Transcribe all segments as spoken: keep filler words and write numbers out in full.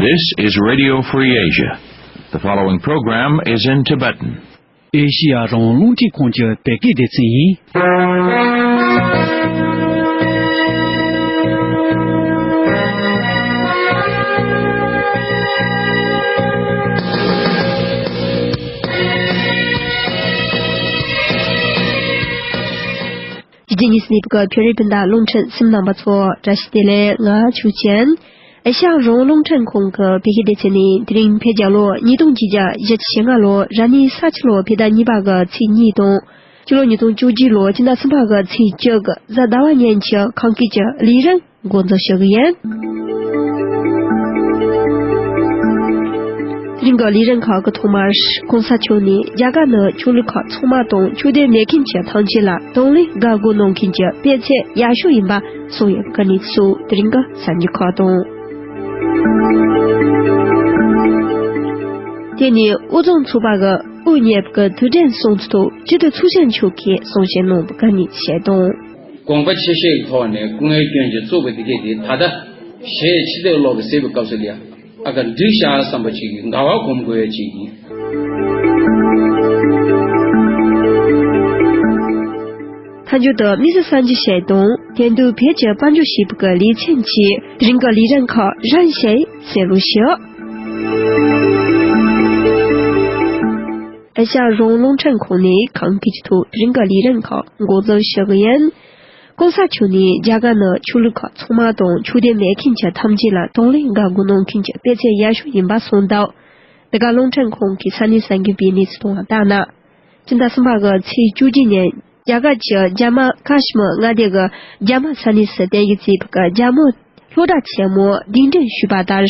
This is Radio Free Asia. The following program is in Tibetan. ཨེ་ཤི་ཡ་རང་དབང་རླུང་འཕྲིན་ཁང་གི་བོད་སྐད་སྡེ་ཚན་ཡིན། ཕྱི་རྒྱལ་གཉིས་སུ་གནས་པའི་བོད་རིགས་སྤུན་ཟླ་རླུང་འཕྲིན་གསན་མཁན་རྣམ་པ་ཚོ་བཀྲ་ཤིས་བདེ་ལེགས། ང་ཆོས་ཅན། ཨེ་ཤ་ཡ་རང་དབང་རླུང་འཕྲིན་ཁང་གི་བོད་སྐད་སྡེ་ཚན་ནས་དེ་རིང་བོད་རྒྱལ་ལོ་ཉིས་སྟོང་བརྒྱད་བརྒྱ་བཞི་བཅུ་ཞེ་ལྔ་ལོ་ར་ནི་ས་ཁྱི་ལོ་ཕྱེད་ཟླ་གཉིས་པ་གི་ཚེས་གཉིས་དང་། སྤྱི་ལོ་ཉིས་སྟོང་བཅུ་གཅིག་ལོ་སྤྱི་ཟླ་གསུམ་པ་གི་ཚེས་བཅུ་གི་གཟའ་ཟླ་བ་ཉིན་གྱི་ཁམས་སྐད་ཀྱི་ལས་རིམ་འགོ་འཛུགས་ཞུ་གི་ཡིན། དེ་རིང་གི་ལས་རིམ་ཁག་གི་ཐོག་མར་གོང་ས་མཆོག་ནས་རྒྱ་གར་ནང་ཆོས་ལུགས་ཁག་ཚང་མ་དང་ཆོས་དད་མེད་མཁན་གྱི་ཐམས་ཅད་ལ་གདོང་ལེན་དགའ་མགུ་གནང་མཁན་གྱི་དཔེ་ཚད་ཡག་ཤོས་ཡིན་པ་གསུངས་ཡོད་པའི་གནས་ཚུལ་དེ་རིང་གི་གསར་འགྱུར་ཁག་དང་། དེ་ནས་དབུས་གཙང་ཚོགས་པ་གི་དབུ་བརྙེས་པའི་དུས་དྲན་སྲུང་བརྩི་ཐོག་སྤྱི་འཐུས་ཚོགས་གཞོན་མཆོག་གིས་གསུང་བཤད་གནང་བའི་གནས་ཚུལ་དང་། དགོངས་པ་ཆེ་ཤོས་ཀྱི་ཐོག་ནས་སྐུ་ངལ་སྐྱོན་གྱི་གཙུག་པའི་དེ་གས་དེ་ད་ལྟ་གཞས་ཕྱི་དེབ་ཀློག་གི་ཟེར་བའི་སྐབས་སུ་ལ་ཡ་ཨ་ཀ་འགྲིག་ཤག་བསམ་པ་ཅིག་གི་དགའ་བ་སྒོམ་དགོས་ཡ་ཅིག་ཡིན། མཐའ་མཇུག་ཏུ་དམིགས་བསལ་གསར་འགྱུར་ཞིག་དང་དེ་དུས་བོད་ཀྱི་དཔལ་འབྱོར་ཞེས་པའི་ལེ་ཚན་གྱི་དེ་རིང་གི་ལས་རིམ་ཁག་རིམ་བཞིན་གསན་རོགས་ཞུ། ཨེ་ཤ་ཡ་རང་དབང་རླུང་འཕྲིན་ཁང་ནས་ཁམས་སྐད་ཀྱི་ཐོག་དེ་རིང་གི་ལས་རིམ་ཁག་འགོ་འཛུགས་ཞུ་གི་ཡིན། གོང་ས་མཆོག་ནས་རྒྱ་གར་ནང་ཆོས་ལུགས་ཁག་ཚང་མ་དང་ཆོས་དད་མེད་མཁན་གྱི་ཐམས་ཅད་ལ་གདོང་ལེན་དགའ་མགུ་གནང་མཁན་གྱི་དཔེ་ཚད་ཡག་ཤོས་ཡིན་པ་གསུངས་འདུག་འདི་ག་རླུང་འཕྲིན་ཁང་གི་ས་གནས་གསར་འགོད་པས་གནས་ཚུལ་བཏང་བ་ལྟར་ན། སྤྱི་ཟླ་གསུམ་པ་གི་ཚེས་བཅུ་གཅིག་ཉིན་རྒྱ་གར་གྱི་རྒྱ་དམར་ཁ་ཤི་མིར་མངའ་སྡེ་གི་རྒྱ་དམར་ས་གནས་སུ་རྟེན་གཞི་བྱས་པའི་རྒྱ་དམར་སློབ་གྲྭ་ཆེན་མོ་གདན་འདྲེན་ཞུས་པ་ལྟར།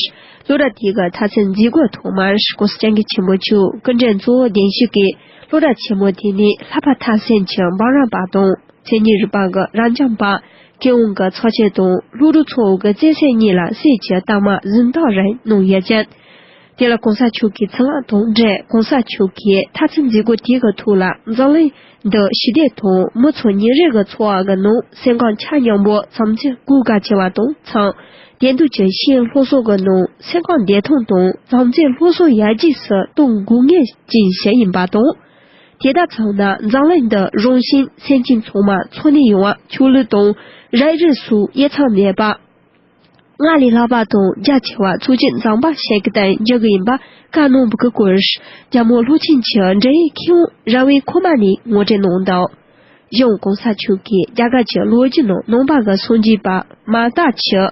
སློབ་གྲྭ་དེ་གི་མཐར་སོན་མཛད་སྒོའི་ཐོག་མར་༸གོང་ས་༸སྐྱབས་མགོན་ཆེན་པོ་མཆོག་སྐུ་མགྲོན་གཙོ་བོ་གདན་ཞུས་ཀྱིས་སློབ་གྲྭ་ཆེན་མོ་དེ་ནས་ལྷག་པར་མཐར་སོན་གྱི་འབུམ་རམས་པ་དང་མཚན་ཉིད་རིག་པ་གི་རབ་འབྱམས་པ། མཁས་དབང་གི་ཚོགས་ཆེན་དང་སློབ་ཕྲུག་ཚོའི་གི་བརྩེ་སེམས་གཉིས་ལ་གསེར་གྱི་རྟགས་མ་གཟེངས་རྟགས་རེ་གནང་ཡོད་ཅིང་། དེ་ལ་༸གོང་ས་མཆོག་གི་ཚེ་ལམ་དང་འབྲེལ་༸གོང་ས་མཆོག་གིས་མཐར་སོན་མཛད་སྒོ་དེ་གི་ཐོག་ལ་འཛམ་གླིང་འདི་ཞི་བདེ་དང་མི་ཚང་ཉིན་རེ་གི་འཚོ་བ་གི་ནང་སེམས་ཁམས་ཆ་མཉམ་པོ་ཚང་མས་གུས་བཀུར་བྱེད་པ་དང་མཚམས། དེང་དུས་ཀྱི་ཤེས་ཡོན་སློབ་གསོ་གི་ནང་སེམས་ཁམས་བདེ་ཐང་དང་ཚང་མས་སློབ་གསོ་ཡར་རྒྱས་སུ་གཏོང་དགོས་ངེས་ཅན་ཞིག་ཡིན་པ་དང་། དེ་དག་ཚང་ན་འཛམ་གླིང་འདི་རང་བཞིན་སེམས་ཅན་ཚང་མ་འཚོ་གནས་ཡོང་བ་ཆོས་ལུགས་དང་རིགས་རུས་སོགས་དབྱེ་མཚམས་མེད་པ། སྔར་ལས་ལྷག་པ་དང་རྒྱ་ཆེ་བ་ཚོགས་ཆེན་གཙང་པ་ཞིག་གི་སྟེང་འཇོག་གི་ཡིན་པ་བཀའ་གནང་བའི་སྐོར། རྒྱ་མོ་ལྷོ་ཆེན་གྱི་འབྲེལ་ཡོད་མཁས་དབང་ར་བའི་ཁོ་མ་ནས་ངོ་སྤྲོད་གནང་འདུག་གཞུང་༸གོང་ས་མཆོག་གིས་རྒྱ་གར་གྱི་ལོ་རྒྱུས་ནང་ནང་པ་གི་སངས་རྒྱས་པ་མ་དག་ཅིང་།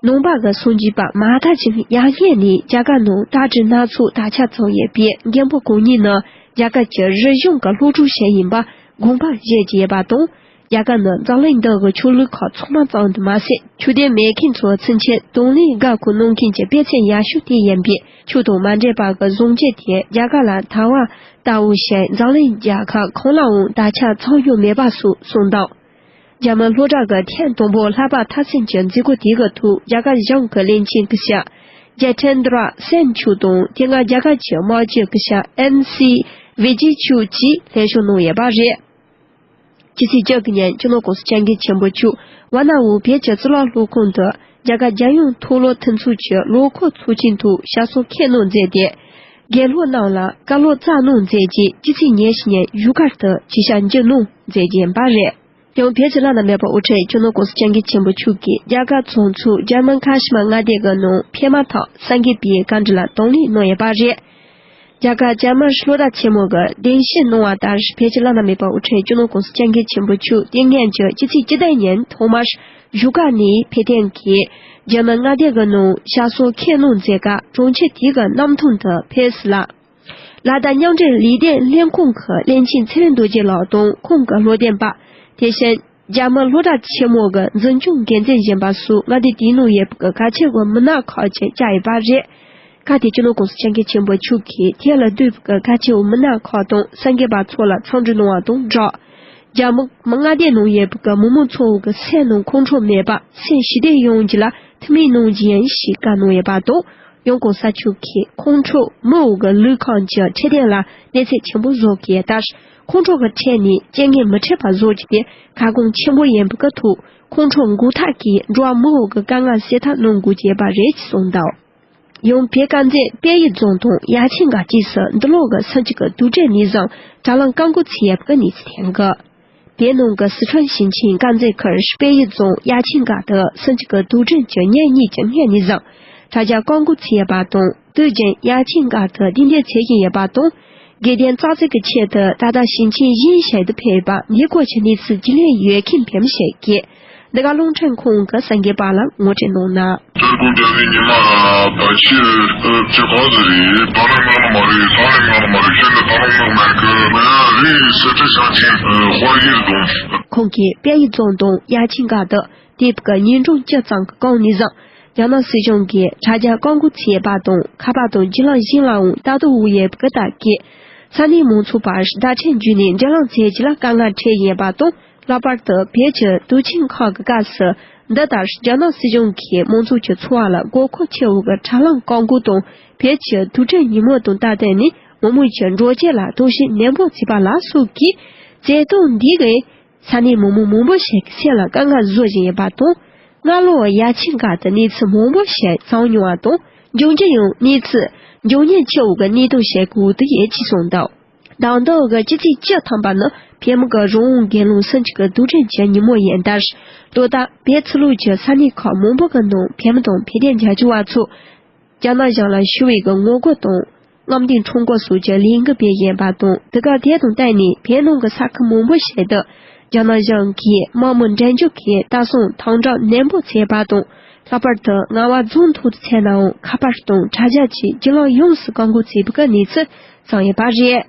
ནང་པ་གི་སངས་རྒྱས་པ་མ་དག་ཅིང་ཡར་སྔོན་ནས་རྒྱ་གར་ནང་ལྟ་གྲུབ་སྣ་ཚོགས་དར་ཁྱབ་བྱུང་ཡོད་པས་མགོན་པོ་གང་ཉིད་ནི་རྒྱ་གར་གྱི་རིག་གཞུང་གི་སློབ་ཕྲུག་ཞིག་ཡིན་པ་དགོངས་པ་བཞེས་ཀྱི་ཡོད་པ་དང་། རྒྱ་གར་ནི་འཛམ་གླིང་འདི་གི་ཆོས་ལུགས་ཁག་ཚང་མ་ཙམ་དུ་མ་ཟད། ཆོས་དད་མེད་མཁན་ཚོ་ཚུན་ཆད་གདོང་ལེན་དགའ་མགུ་གནང་མཁན་གྱི་དཔེ་ཚད་ཡག་ཤོས་དེ་ཡིན་པས། ཆོས་དང་མ་འདྲེས་པ་གི་བཟང་སྤྱོད་དེ་རྒྱ་གར་ལ་དར་བ་ལྟ་བུ་ཞིག་འཛམ་གླིང་རྒྱལ་ཁབ་གང་ལའང་དར་ཁྱབ་བྱུང་མྱོང་མེད་པ་སོགས་གསུངས་འདུག་རྒྱ་མི་སློབ་གྲྭ་གི་ཐེངས་དང་པོ་ལྷག་པར་མཐར་སོན་གྱི་མཛད་སྒོ་དེ་གི་ཐོག་རྒྱ་གར་གཞུང་གི་བློན་ཆེན་སྐུ་ཞབས་ཇེ་ཐེན་དྲ་སེན་མཆོག་དང་། དེ་སྔ་རྒྱ་གར་གྱི་དམག་སྤྱི་སྐུ་ཞབས་ཨེན་སི་བི་ཇེ་མཆོག་བཅས་ལྷན་ཞུགས་གནང་ཡོད་པ་རེད། ཕྱི་ཚེས་བཅུ་དགུ་ཉིན་སྤྱི་ནོར་༸གོང་ས་༸སྐྱབས་མགོན་ཆེན་པོ་མཆོག་ཝཱ་ཎ་ཝུ་བོད་ཀྱི་གཙུག་ལག་སློབ་ཁང་དུ་རྒྱ་གར་རྒྱལ་ཡོངས་མཐོ་སློབ་མཐུན་ཚོགས་ཀྱི་ལོ་འཁོར་ཚོགས་ཆེན་ཐོག་ཞབས་སོར་འཁོད་གནང་མཛད་དེ། དགེ་སློབ་རྣམས་ལ་བཀའ་སློབ་སྩལ་གནང་མཛད་རྗེས་ཕྱི་ཚེས་ཉེར་བཞི་ཉིན་བཞུགས་སྒར་དུ་གྱིས་ཞབས་འཇུག་གནང་མཛད་ཀྱི་ཡིན་པ་རེད། ཡང་བོད་ཀྱི་བླ་ན་མེད་པ་དབུ་ཁྲིད་སྤྱི་ནོར་༸གོང་ས་༸སྐྱབས་མགོན་ཆེན་པོ་མཆོག་གིས་རྒྱ་གར་གཙང་ཕྱོགས་འཇར་མན་ཁ་ཤི་མ་མངའ་སྡེ་གི་ནང་ཕེབས་མ་ཐག་སངས་རྒྱས་པའི་བཀའ་དྲིན་ལ་དང་ལེན་གནང་ཡོད་པ་རེད། རྒྱ་གར་འཇར་མན་སློབ་གྲྭ་ཆེན་མོ་གི་གདན་ཞུས་གནང་བ་ལྟར་བོད་ཀྱི་བླ་ན་མེད་པ་དབུ་ཁྲིད་སྤྱི་ནོར་༸གོང་ས་༸སྐྱབས་མགོན་ཆེན་པོ་མཆོག་དེ་སྔོན་གྱི་ཕྱི་ཚེས་བཅུ་བདུན་ཉིན་ཐོག་མར་བཞུགས་སྒར་ནས་ཕེབས་ཐོན་གྱིས་འཇར་མན་མངའ་སྡེ་གི་ནང་ཞབས་སོར་འཁོད་གནང་མཛད་སྐབས་གྲོང་ཁྱེར་དེ་གི་གནམ་ཐང་དུ་ཕེབས་ལ། ལ་དྭགས་མཉམ་འབྲེལ་ལས་དོན་ལྷན་ཁང་གི་བློན་ཆེན་ཚེ་རིང་རྡོ་རྗེ་ལགས་དང་ཁོང་གི་བློ་འདོན་པ། དེ་བཞིན་འཇར་མན་སློབ་གྲྭ་ཆེན་མོ་གི་འཛིན་སྐྱོང་འགན་འཛིན་གཞོན་པ་སོགས་མངའ་སྡེ་དེའི་ནང་ཡོད་པའི་གལ་ཆེ་བའི་མི་སྣ་ཁག་ཅིག་བཅར་ཡོད་པ་རེད། སྐབས་དེར་སྤྱི་ནོར་༸གོང་ས་༸སྐྱབས་མགོན་ཆེན་པོ་མཆོག་གིས་དེ་ལ་འདུས་པའི་གལ་ཆེ་བའི་མི་སྣ་ཁག་དང་སངས་རྒྱས་པ་ཚོ་ལ་འཚམས་འདྲི་གནང་བ་དང་སྦྲགས། རྒྱ་མི་མངའ་སྡེའི་ནང་ཡོད་པའི་མི་མང་ཚོའི་སེམས་ནང་ཁོང་ཁྲོ་མེད་པ་སེམས་ཞི་བདེ་ཡོང་རྒྱུ་ལ་ཐུགས་སྨོན་གནང་རྒྱུ་ཡིན་ཞེས་བཀའ་གནང་ཡོད་པ་དང་། ཡང་༸གོང་ས་མཆོག་གིས་ཁོང་ཁྲོ་མི་འོག་གི་ལུས་ཁམས་ཀྱི་འཕྲོད་བསྟེན་ལ་གནོད་འཚེ་ཆེན་པོ་བཟོ་གི་ཡོད་ལྟར། ཁོང་ཁྲོ་གི་འཕྲོད་ནས་རྐྱེན་ངན་མི་འཕྲད་པ་བཟོ་རྒྱུ་དེ་ཁ་སྐོང་ཆེན་པོ་ཡིན་པའི་ཐོག་ཁོང་ཁྲོ་འགོག་ཐབས་ཀྱིས་འགྲོ་བ་མི་འོག་གི་དཀའ་ངལ་སེལ་ཐབས་གནང་དགོས་ཀྱི་ཡོད་པ་རེད་ཅེས་གསུངས་འདུག་ཡང་བོད་དཀར་མཛེས་དཔལ་ཡུལ་རྫོང་དང་ཡ་ཆེན་སྒར་བཅས་སུ་འདི་ལོ་གི་སུམ་ཅུ་གི་དུས་དྲན་ནས་བཟུང་དྲ་ལམ་བཀག་འགོག་བྱས་ཡོད་པའི་གནས་ཚུལ་ཐོན་གི། དེ་ནང་གི་སི་ཁྲོན་ཞིང་ཆེན་དཀར་མཛེས་ཁུལ་དཔལ་ཡུལ་རྫོང་ཡ་ཆེན་སྒར་དུ་སུམ་ཅུ་གི་དུས་དྲན་གྱི་ཉིན་གཉིས་ཀྱི་སྔོན་ནས་བཟུང་དྲ་རྒྱ་བཀག་འགོག་བྱས་ཡོད་པ་དང་། དུས་རྒྱུན་ཡ་ཆེན་སྒར་དུ་སྡིངས་འདེད་བྱེད་བཞིན་ཡོད་པ་དང་། དགེ་ལྡན་ཙག་ཙིག་གི་ཆེད་དུ་ད་ལྟ་ཞིང་ཆེན་གཞན་ཞིག་ཏུ་ཕེབས་པ་འདི་སྐོར་གྱི་གནས་ཚུལ་རྒྱུས་ལོན་ཡོད་མཁན་ཕེབས་ཞིག་གིས་འདི་ག་རླུང་འཕྲིན་ཁང་གི་གསར་འགོད་པ་ལ་ངོ་སྤྲོད་གནང་ན། སྤྲུལ་སྐུ་རྒྱལ་བའི་ཉི་མ་བར་ཆད་ཀྱི་གོ་ཟེར་རེད། ད་ལམ་ངང་ལ་མ་རེད། ས་ལམ་ངང་ལ་མ་རེད། ཤིན་ཏུ་ད་ལམ་ངང་མེད་གི། ང་རིགས་སེ་ཁྲི་ཤང་ཆེན་དཔལ་ཡུལ་རྫོང་། ཁོང་གིས་དཔལ་ཡུལ་རྫོང་དང་ཡ་ཆེན་སྒར་དུ་དེབ་ཀྱི་ཉིན་གྲངས་བཅུ་ཙམ་གྱི་གོང་ནས་བཟུང་རྒྱ་ནག་སྲིད་གཞུང་གིས་དྲ་རྒྱ་བཀག་འགོག་བྱས་པ་དང་། ཁ་པར་དང་བརྒྱུད་ལམ་གཞན་ལའང་ལྟ་རྟོག་འོག་ཡོད་པའི་སྟབས་ཀྱིས། ས་གནས་མང་ཚོགས་བར་བརྡ་འཕྲིན་བརྒྱུད་ནས་འབྲེལ་ལམ་བྱེད་རྒྱུ་ལ་དཀའ་ངལ་འཕྲད་ཡོད་པ་དང་། ལྷག་པར་དུ་བོད་ཀྱི་དུས་ཆེན་ཁག་གི་སྐབས་སུ་འདི་ལྟར་རྒྱ་ནག་སྲིད་གཞུང་གིས་མང་ཚོགས་ཀྱི་འཚོ་བ་ལ་དགོས་མཁོ་ཆེ་བོ་གི་དྲ་ལམ་བཀག་འགོག་དང་། བོད་ཀྱི་དུས་དྲན་ཉིན་མོ་དང་སྟབས་བསྟུན་ནས་མི་མང་གི་འགྲོ་སྐྱོད་ལ་གཏོར་བཤིག་ནན་པོ་བྱས་པ་ལ་སོགས་ཀྱི་བྱེད་སྟངས་འདི་གིས། ས་གནས་མི་མང་མང་པོ་ཞིག་གི་སེམས་ལ་དཀའ་ངལ་བཟོ་བཞིན་ཡོད་པ་དང་། སྔ་ལོ་ཡ་ཆེན་སྒར་དུ་གནས་ཚུལ་མང་པོ་ཞིག་བྱུང་མྱོང་བ་དང་། འབྱུང་རྒྱུ་ཡང་གནས་ཚུལ་འབྱུང་ཉེན་ཆེ་བོ་གི་གནས་སྟངས་ཤིག་གི་འོག་ཏུ་ཡོད་ཅེས་གསུངས་འདུག། ཟླ་འདིའི་གི་སྤྱི་ཚེས་བཅུ་ཐམ་པ་ནི་བོད་མི་གི་རང་དབང་སྒེར་ལངས་སུམ་ཅུ་གི་དུས་དྲན་གྱི་ཉིན་མོ་ཡིན་ལྟར། ལོ་ལྟར་བོད་ཕྱི་ལོགས་ཀྱི་ས་གནས་ཁག་མང་པོ་གི་ནང་བོད་མི་དང་བོད་དོན་རྒྱབ་སྐྱོར་བ་ཚོ། རྒྱ་ནག་གཞུང་ལ་ཞི་བའི་གི་ངོ་རྒོལ་དང་། རྔམ་སྟོན་ཁྲོམ་སྐོར་སོགས་ཀྱི་ལས་འགུལ་སྤེལ་བཞིན་པ་དང་། དེ་ག་དེ་དང་བསྟུན་ནས་བོད་ནང་གི་ས་ཁུལ་མང་པོ་ཞིག་ཏུ་རྒྱ་ནག་གཞུང་གིས་དམག་མི་འགྲེམས་འཇོག་གིས་ལྟ་སྲུང་དམ་དྲག་ནན་པོ་བྱས་པ་དང་། ལྷག་པར་དུ་རྔ་བ་རྫོང་ཐོག་ཏུ་མཚོན་ནའང་ཁ་པར་དང་དྲ་རྒྱ་བཅས་བརྒྱུད་ལམ་ཡོངས་སུ་བཀག་འགོག་བྱས་པའི་གནས་ཚུལ་བྱུང་ཡོད་པ་རེད།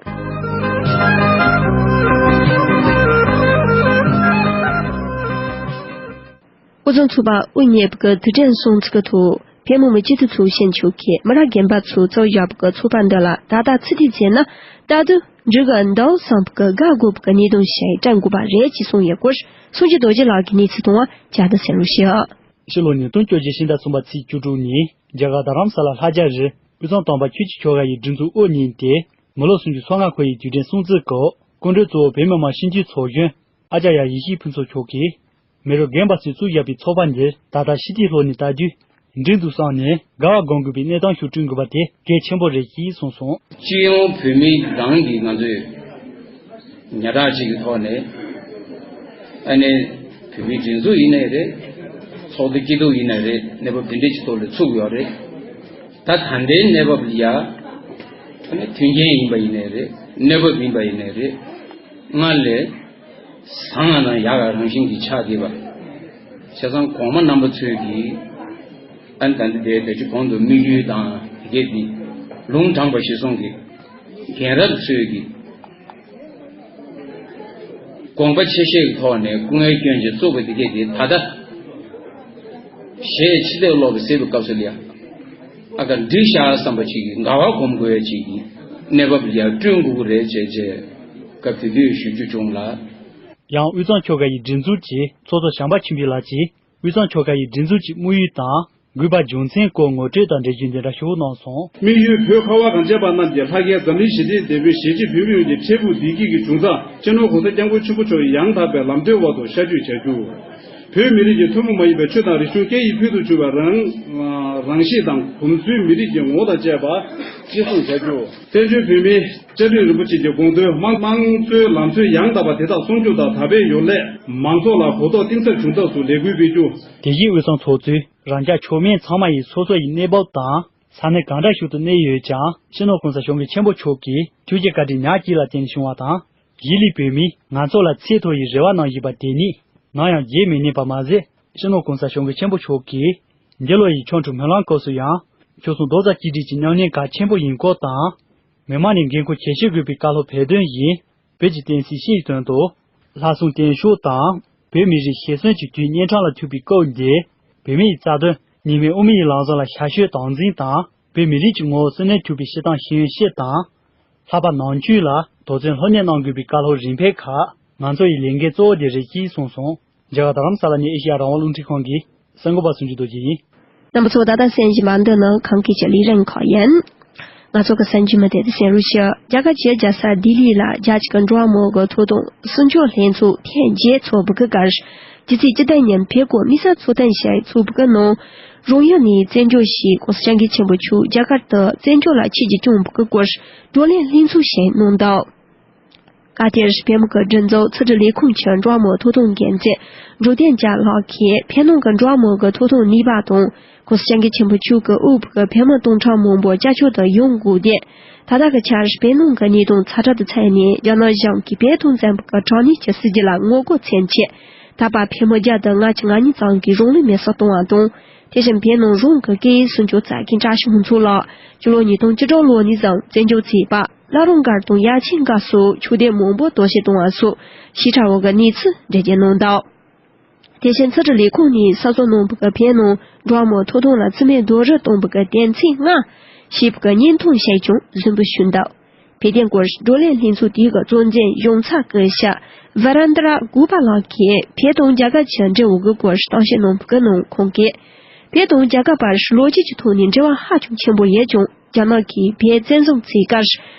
དབུས་གཙང་ཚོགས་པ་དབུ་བརྙེས་པའི་དུས་དྲན་སྲུང་བརྩི་གི་ཐོག་བོད་མི་མང་སྤྱི་འཐུས་ཚོགས་ཆེན་མཆོག་གིས་མི་རབས་རྒན་པ་ཚོས་བཙུགས་བཞག་པའི་ཚོགས་པ་འདི་ལ་ད་ལྟ་ཚུད་ལྟ་བྱས་ན་ལྟ་དུས་འགྲིག་གི་འདུག་བསམ་པའི་དགའ་དགོས་པའི་གནད་དོན་ཞིག་དྲན་དགོས་པ་རེད་ཅེས་གསུངས་ཡོད་སྐོར་སངས་རྒྱས་རྡོ་རྗེ་ལགས་ཀྱིས་གནས་ཚུལ་གཏོང་བ་བཅར་དང་གསན་རོགས་ཞུ། ཕྱི་ལོ་ཉིས་སྟོང་བཅོ་བརྒྱད་ཕྱི་ཟླ་གསུམ་པ་ཚེས་བཅུ་དྲུག་ཉིན་རྒྱ་གར་རྡ་རམ་ས་ལ་ལྷ་རྒྱལ་རི་དབུས་གཙང་དམ་པ་ཆོས་ཀྱི་ཆོ་ག་ཡི་སྒྲིག་འཛུགས་དབུ་བརྙེས་ཏེ་མི་ལོ་སུམ་ཅུ་སོ་ལྔ་འཁོར་བའི་དུས་དྲན་སྲུང་བརྩིའི་སྐོར་སྐུ་མགྲོན་གཙོ་བོ་བོད་མི་མང་སྤྱི་འཐུས་ཚོགས་གཞོན་ཨ་ཅཱརྱ་ཡེ་ཤེས་ཕུན་ཚོགས་མཆོག་གིས། མི་རབས་རྒན་པ་ཚོས་བཙུགས་བཞག་པའི་ཚོགས་པ་འདིར་ད་ལྟ་ཕྱི་དྲིལ་ལྷོ་ནས་ལྟ་དུས་འགྲིག་འདུག་བསམ་ནས་དགའ་བ་སྒོམ་དགོས་པའི་གནས་སྟངས་ཤིག་བསྐྲུན་དགོས་པ་དེ་གལ་ཆེན་པོ་རེད་ཅེས་གསུངས་སོང་། སྤྱི་ཡོངས་བོད་མི་རང་གིས་ང་ཚོས་ཉག་ཕྲ་ཅིག་གི་ཐོག་ནས་ཨ་ནི་བོད་མིའི་སྒྲིག་འཛུགས་ཡིན་ནའི་རེད། ཚོགས་འདུ་སྐྱིད་སྡུག་ཡིན་ནའི་རེད། གནས་བབ་འདི་འདྲ་ཅིག་ཐོག་ལ་ཚུགས་ཡོད་རེད། ད་ད་ལྟའི་གནས་བབ་ལ་ཡ་ཨ་ནི་མཐུན་རྐྱེན་ཡིན་པ་ཡིན་ནའི་རེད། གནས་བབ་ཡིན་པ་ཡིན་ནའི་རེད། སྔར་ལས། བཟང་ང་ན་ཡག་ག་རང་བཞིན་གྱིས་ཆགས་བསྡད་པ། བྱས་ཙང་གོང་མ་རྣམ་པ་ཚོས་ཀྱིས་ཨ་ནི་ད་འདི་དེ་དེ་ཅི་གོང་དུ་དམིགས་ཡུལ་དང་དེ་གས་འདི་ལུང་དྲངས་པ་གཞིར་བཟུང་གིས་རྒན་རབས་ཚོས་ཀྱིས་དགོངས་པ་ཆེ་བཞེས་ཀྱི་ཐོག་ནས་སྐུ་ངལ་བསྐྱོན་བྱས་བཙུགས་པ་དེ་གས་འདི་ད་ལྟ་གཞས་ཕྱི་ལྟས་ཀློག་གི་ཟེར་བའི་སྐབས་སུ་ལ་ཡ། ཨ་ཀ་འགྲིག་ཤག་བསམ་པ་ཅིག་གིས་དགའ་བ་སྒོམ་དགོས་ཡ་ཅིག་གིས་གནས་བབ་ལ་ཡ་བསྐྲུན་དགོས་ཀྱི་རེད་བྱས་བྱས་སྐབས་དེ་དུས་ཞུ་རྒྱུ་བྱུང་ལ། ཡང་དབུས་གཙང་ཆོལ་ཁ་ཡི་སྒྲིག་འཛུགས་ཀྱི་ཚོགས་གཙོ་བྱམས་པ་ཆོས་འཕེལ་ལགས་ཀྱིས་དབུས་གཙང་ཆོལ་ཁ་ཡི་སྒྲིག་འཛུགས་ཀྱི་དམིགས་ཡུལ་དང་དགོས་པ་རྒྱུ་མཚན་སྐོར་ངོ་སྤྲོད་དང་འབྲེལ་རྒྱུ་འདི་འདྲ་ཞུ་གནང་སོང་། དམིགས་ཡུལ་བོད་ཁ་བ་གངས་ཅན་པ་རྣམས་ཀྱི་ལྷ་སྐལ་འཛམ་གླིང་ཞི་བདེའི་དེད་དཔོན་གཞིས་བྱེས་བོད་མི་ཡོངས་ཀྱི་འཕྲལ་ཕུགས་བདེ་སྐྱིད་ཀྱི་འབྱུང་རྩ་སྤྱི་ནོར་༸གོང་ས་༸སྐྱབས་མགོན་ཆེན་པོ་མཆོག་གི་ཡང་དག་པའི་ལམ་སྟོན་འོག་ཏུ་ཤར་བསྐྱོད་བྱ་རྒྱུ། བོད་མི་རིགས་ཀྱི་ཐུན་མོང་མ་ཡིན་པའི་ཆོས་དང་རིག་གཞུང་སྐད་ཡིག་ཕུལ་དུ་བྱུང་བའི་རང་རང་གཤིས་དང་གོམས་སྲོལ་མི་རིགས་ཀྱི་ངོ་བོ་དང་བཅས་པ་གཅེས་སྲུང་བྱ་རྒྱུ། བཙན་བྱོལ་བོད་མིའི་བཅའ་ཁྲིམས་རིན་པོ་ཆེ་གི་དགོངས་དོན་དམངས་དམངས་གཙོའི་ལམ་སྲོལ་ཡང་དག་པ་དེ་དག་སྲུང་སྐྱོབ་དང་དར་སྤེལ་ཡོང་སླད་མང་ཚོགས་ལ་གོ་རྟོགས་གཏིང་ཟབ་བྱུང་ཐབས་སུ་ལས་འགུལ་སྤེལ་རྒྱུ། དེ་བཞིན་དབུས་གཙང་ཚོགས་གཙོས་རང་རྒྱལ་ཕྱོགས་མིན་ཚང་མ་ཡིས་སོ་སོ་ཡི་གནས་བབ་དང་ས་གནས་གང་འདྲ་ཞིག་ཏུ་གནས་ཡོད་ཀྱང་སྤྱི་ནོར་༸གོང་ས་༸སྐྱབས་མགོན་ཆེན་པོ་མཆོག་གིས་ཐུགས་རྗེ་བཀའ་དྲིན་ཉག་གཅིག་ལ་བརྟེན་ནས་བྱུང་བ་དང་། གཞིས་ལུས་བོད་མིས་ང་ཚོ་ལ་ཚད་མཐོ་བའི་རེ་བ་གནང་བཞིན་པ་དེ་ནི་ནམ་ཡང་བརྗེད་མི་ནུས་པ་མ་ཟད། སྤྱི་ནོར་༸གོང་ས་༸སྐྱབས་མགོན་ཆེན་པོ་མཆོག་གིས་འདི་ལོ་ཡི་ཆོ་འཕྲུལ་སྨོན་ལམ་སྐབས་སུ་ཡང་ཆོལ་གསུམ་རྡོག་རྩ་གཅིག་སྒྲིལ་གྱི་ཉམས་ལེན་གལ་ཆེན་པོ་ཡིན་སྐོར་དང་། མི་དམངས་ནས་འགན་ཁུར་ཇེ་ཆེར་དགོས་པའི་བཀའ་སློབ་འབད་དོན་བཞིན་བོད་ཀྱི་བསྟན་སྲིད་སྤྱི་ཡི་དོན་དུ་ལྷག་བསམ་བརྟན་ཤུགས་དང་བོད་མི་རིགས་གཞེར་སོན་གྱི་དུས་གཉན་འཕྲང་ལ་ཐུག་པའི་སྐབས་འདིར་བོད་མི་ཡི་རྩ་དོན་ཉི་མའི་དབུ་མའི་ལམ་བཟང་ལ་ཞར་བསྐྱོད་དམ་འཛིན་དང་བོད་མི་རིགས་ཀྱི་ངོ་བོ་བསོད་ནམས་འཁྱུག་པའི་སྤྱི་བཏང་ཤེས་ཡོན་སྤྱི་དང་། ལྷག་པར་ནང་ཆོས་ལ་དོགས་ཟོན་ལྷོད་གཉེར་གནང་དགོས་པའི་བཀའ་སློབ་རིམ་པས་ཁག་ང་ཚོ་ཡི་ལས་འགན་གཙོ་བོ་དེ་རེད་ཅེས་གསུངས་སོང་། རྒྱ་གར་རྡ་རམ་ས་ལ་ནས་ཨེ་ཤེ་ཡ་རང་དབང་རླུང་འཕྲིན་ཁང་གི་གསར་འགོད་པ་སུ་འཇུ་རྡོ་རྗེ་ཡིན། རྣམ་པ་ཚོ་ད་ལྟ་གསན་བཞིན་པ་འདི་ནི་ཁམས་སྐད་ཀྱི་ལས་རིམ་ཁག་ཡིན། ང་ཚོ་གི་གསར་འགྱུར་མི་དེ་དུ་གསན་རོགས་ཞུ། རྒྱ་གར་གྱི་རྒྱལ་ས་ལྡི་ལི་ལ་རྒྱལ་སྤྱི་གི་འགྲོ་བ་མིའི་ཐོབ་ཐང་སྲུང་སྐྱོབ་ལྷན་ཚོགས་ཐེངས་བརྒྱད་ཚོགས་པའི་སྐབས། ཕྱི་ཚེས་བཅུ་བདུན་ཉིན་བོད་སྐོར་དམིགས་བསལ་ཚོགས་ཐེངས་ཤིག་ཚོགས་པའི་ནང་། རོང་ཡུལ་ནས་བཙན་བྱོལ་ཞིག་༸གོང་ས་༸སྐྱབས་མགོན་ཆེན་པོ་མཆོག་རྒྱ་གར་དུ་བཙན་བྱོལ་ལ་ཆེད་ཀྱི་བསྐྱོད་པའི་སྐོར་བགྲོ་གླེང་ལྷན་ཚོགས་ཤིག་གནང་འདུག་སྐབས་དེར་བོད་མི་གི་སྒྲིག་འཛུགས་ཕྱི་དྲིལ་ལས་ཁུངས་ཀྱི་འགྲོ་བ་མིའི་ཐོབ་ཐང་འགན་འཛིན་འབྲུག་བསྟན་རྒྱལ་ལགས་ཀྱིས་བོད་ནང་གི་འགྲོ་བ་མིའི་གི་ཐོབ་ཐང་གནས་བབ་དང་༸གོང་ས་༸སྐྱབས་མགོན་ཆེན་པོ་མཆོག་གིས་དབུས་པའི་གི་བོད་མི་སྟོང་ཕྲག་མང་པོ་སྐྱབས་བཅོལ་དུ་ཡོང་དགོས་དེ། ད་ལྟ་གི་ཆར་བོད་ནང་གི་གནས་སྟངས་ཚ་དྲག་ཏུ་ཚུད་ནས་རྒྱ་ནག་གཞུང་གིས་བོད་དོན་ཚན་པ་གི་དྲག་གནོན་གྱི་སྲིད་བྱུས་ལ་ངོ་རྒོལ་མཚོན་ཆེད། ད་བར་བོད་མི་བརྒྱ་དང་ལྔ་བཅུ་ང་གཉིས་ཙམ་གྱིས་རང་ལུས་མེར་སྲེག་བཏང་བ་དང་། དེ་བཞིན་བོད་ནང་རང་གི་སྐད་ཡིག་སྲུང་སྐྱོབ་མཛད་མཁན་བཀྲ་ཤིས་ལྷུན་ཚོགས་ལགས་ཕྱི་ལོ་ཉིས་སྟོང་བཅུ་དྲུག་ལོ་ནས་བཟུང་བཙན་བྱོལ་བྱེས་པ་བླ་རུང་སྒར་དང་ཡ་ཆེན་སྒར་སོགས་ཆོས་སྡེ་མང་པོར་དོར་ཞིག་བཏང་བ་སོགས་ཞིབ་ཕྲ་བོ་གི་གནས་ཚུལ་འགྲེལ་བརྗོད་གནང་འདུག་དེ་བཞིན་ཕྱི་དྲིལ་ལས་ཁུངས་ནས་གསར་འཛུགས་གནང་བའི་བོད་ནང་འགྲོ་བ་མིའི་ཐོབ་ཐང་ལ་བརྩི་མེད་རྡོག་རོལ་གཏོང་བའི་དོན་ཚན་ལྔ་ཞེས་པའི་བརྙན་ཐུང་ཞིག་ཀྱང་གཟིགས་འབུལ་ཞུས་འདུག་བོད་དོན་སྐོར་བགྲོ་གླེང་ལྷན་ཚོགས་དེའི་གཙོ་འཛིན་གཞུང་ཚབ་སྐུ་ཞབས་ཝ་རན་དྲ་གུ་པ་ལགས་ཀྱིས་བོད་དང་རྒྱ་གར་གྱི་འབྲེལ་བའི་སྐོར་གཏམ་བཤད་གནང་བའི་ནང་ཁོང་གིས། བོད་དང་རྒྱ་གར་བར་ལོ་རྒྱུས་ཀྱི་ཐོག་ནས་འབྲེལ་བ་ཧ་ཅང་ཆེན་པོ་ཡོད་ཀྱང་རྒྱ་ནག་གིས་བོད་བཙན་བཟུང་བྱས་སྐབས།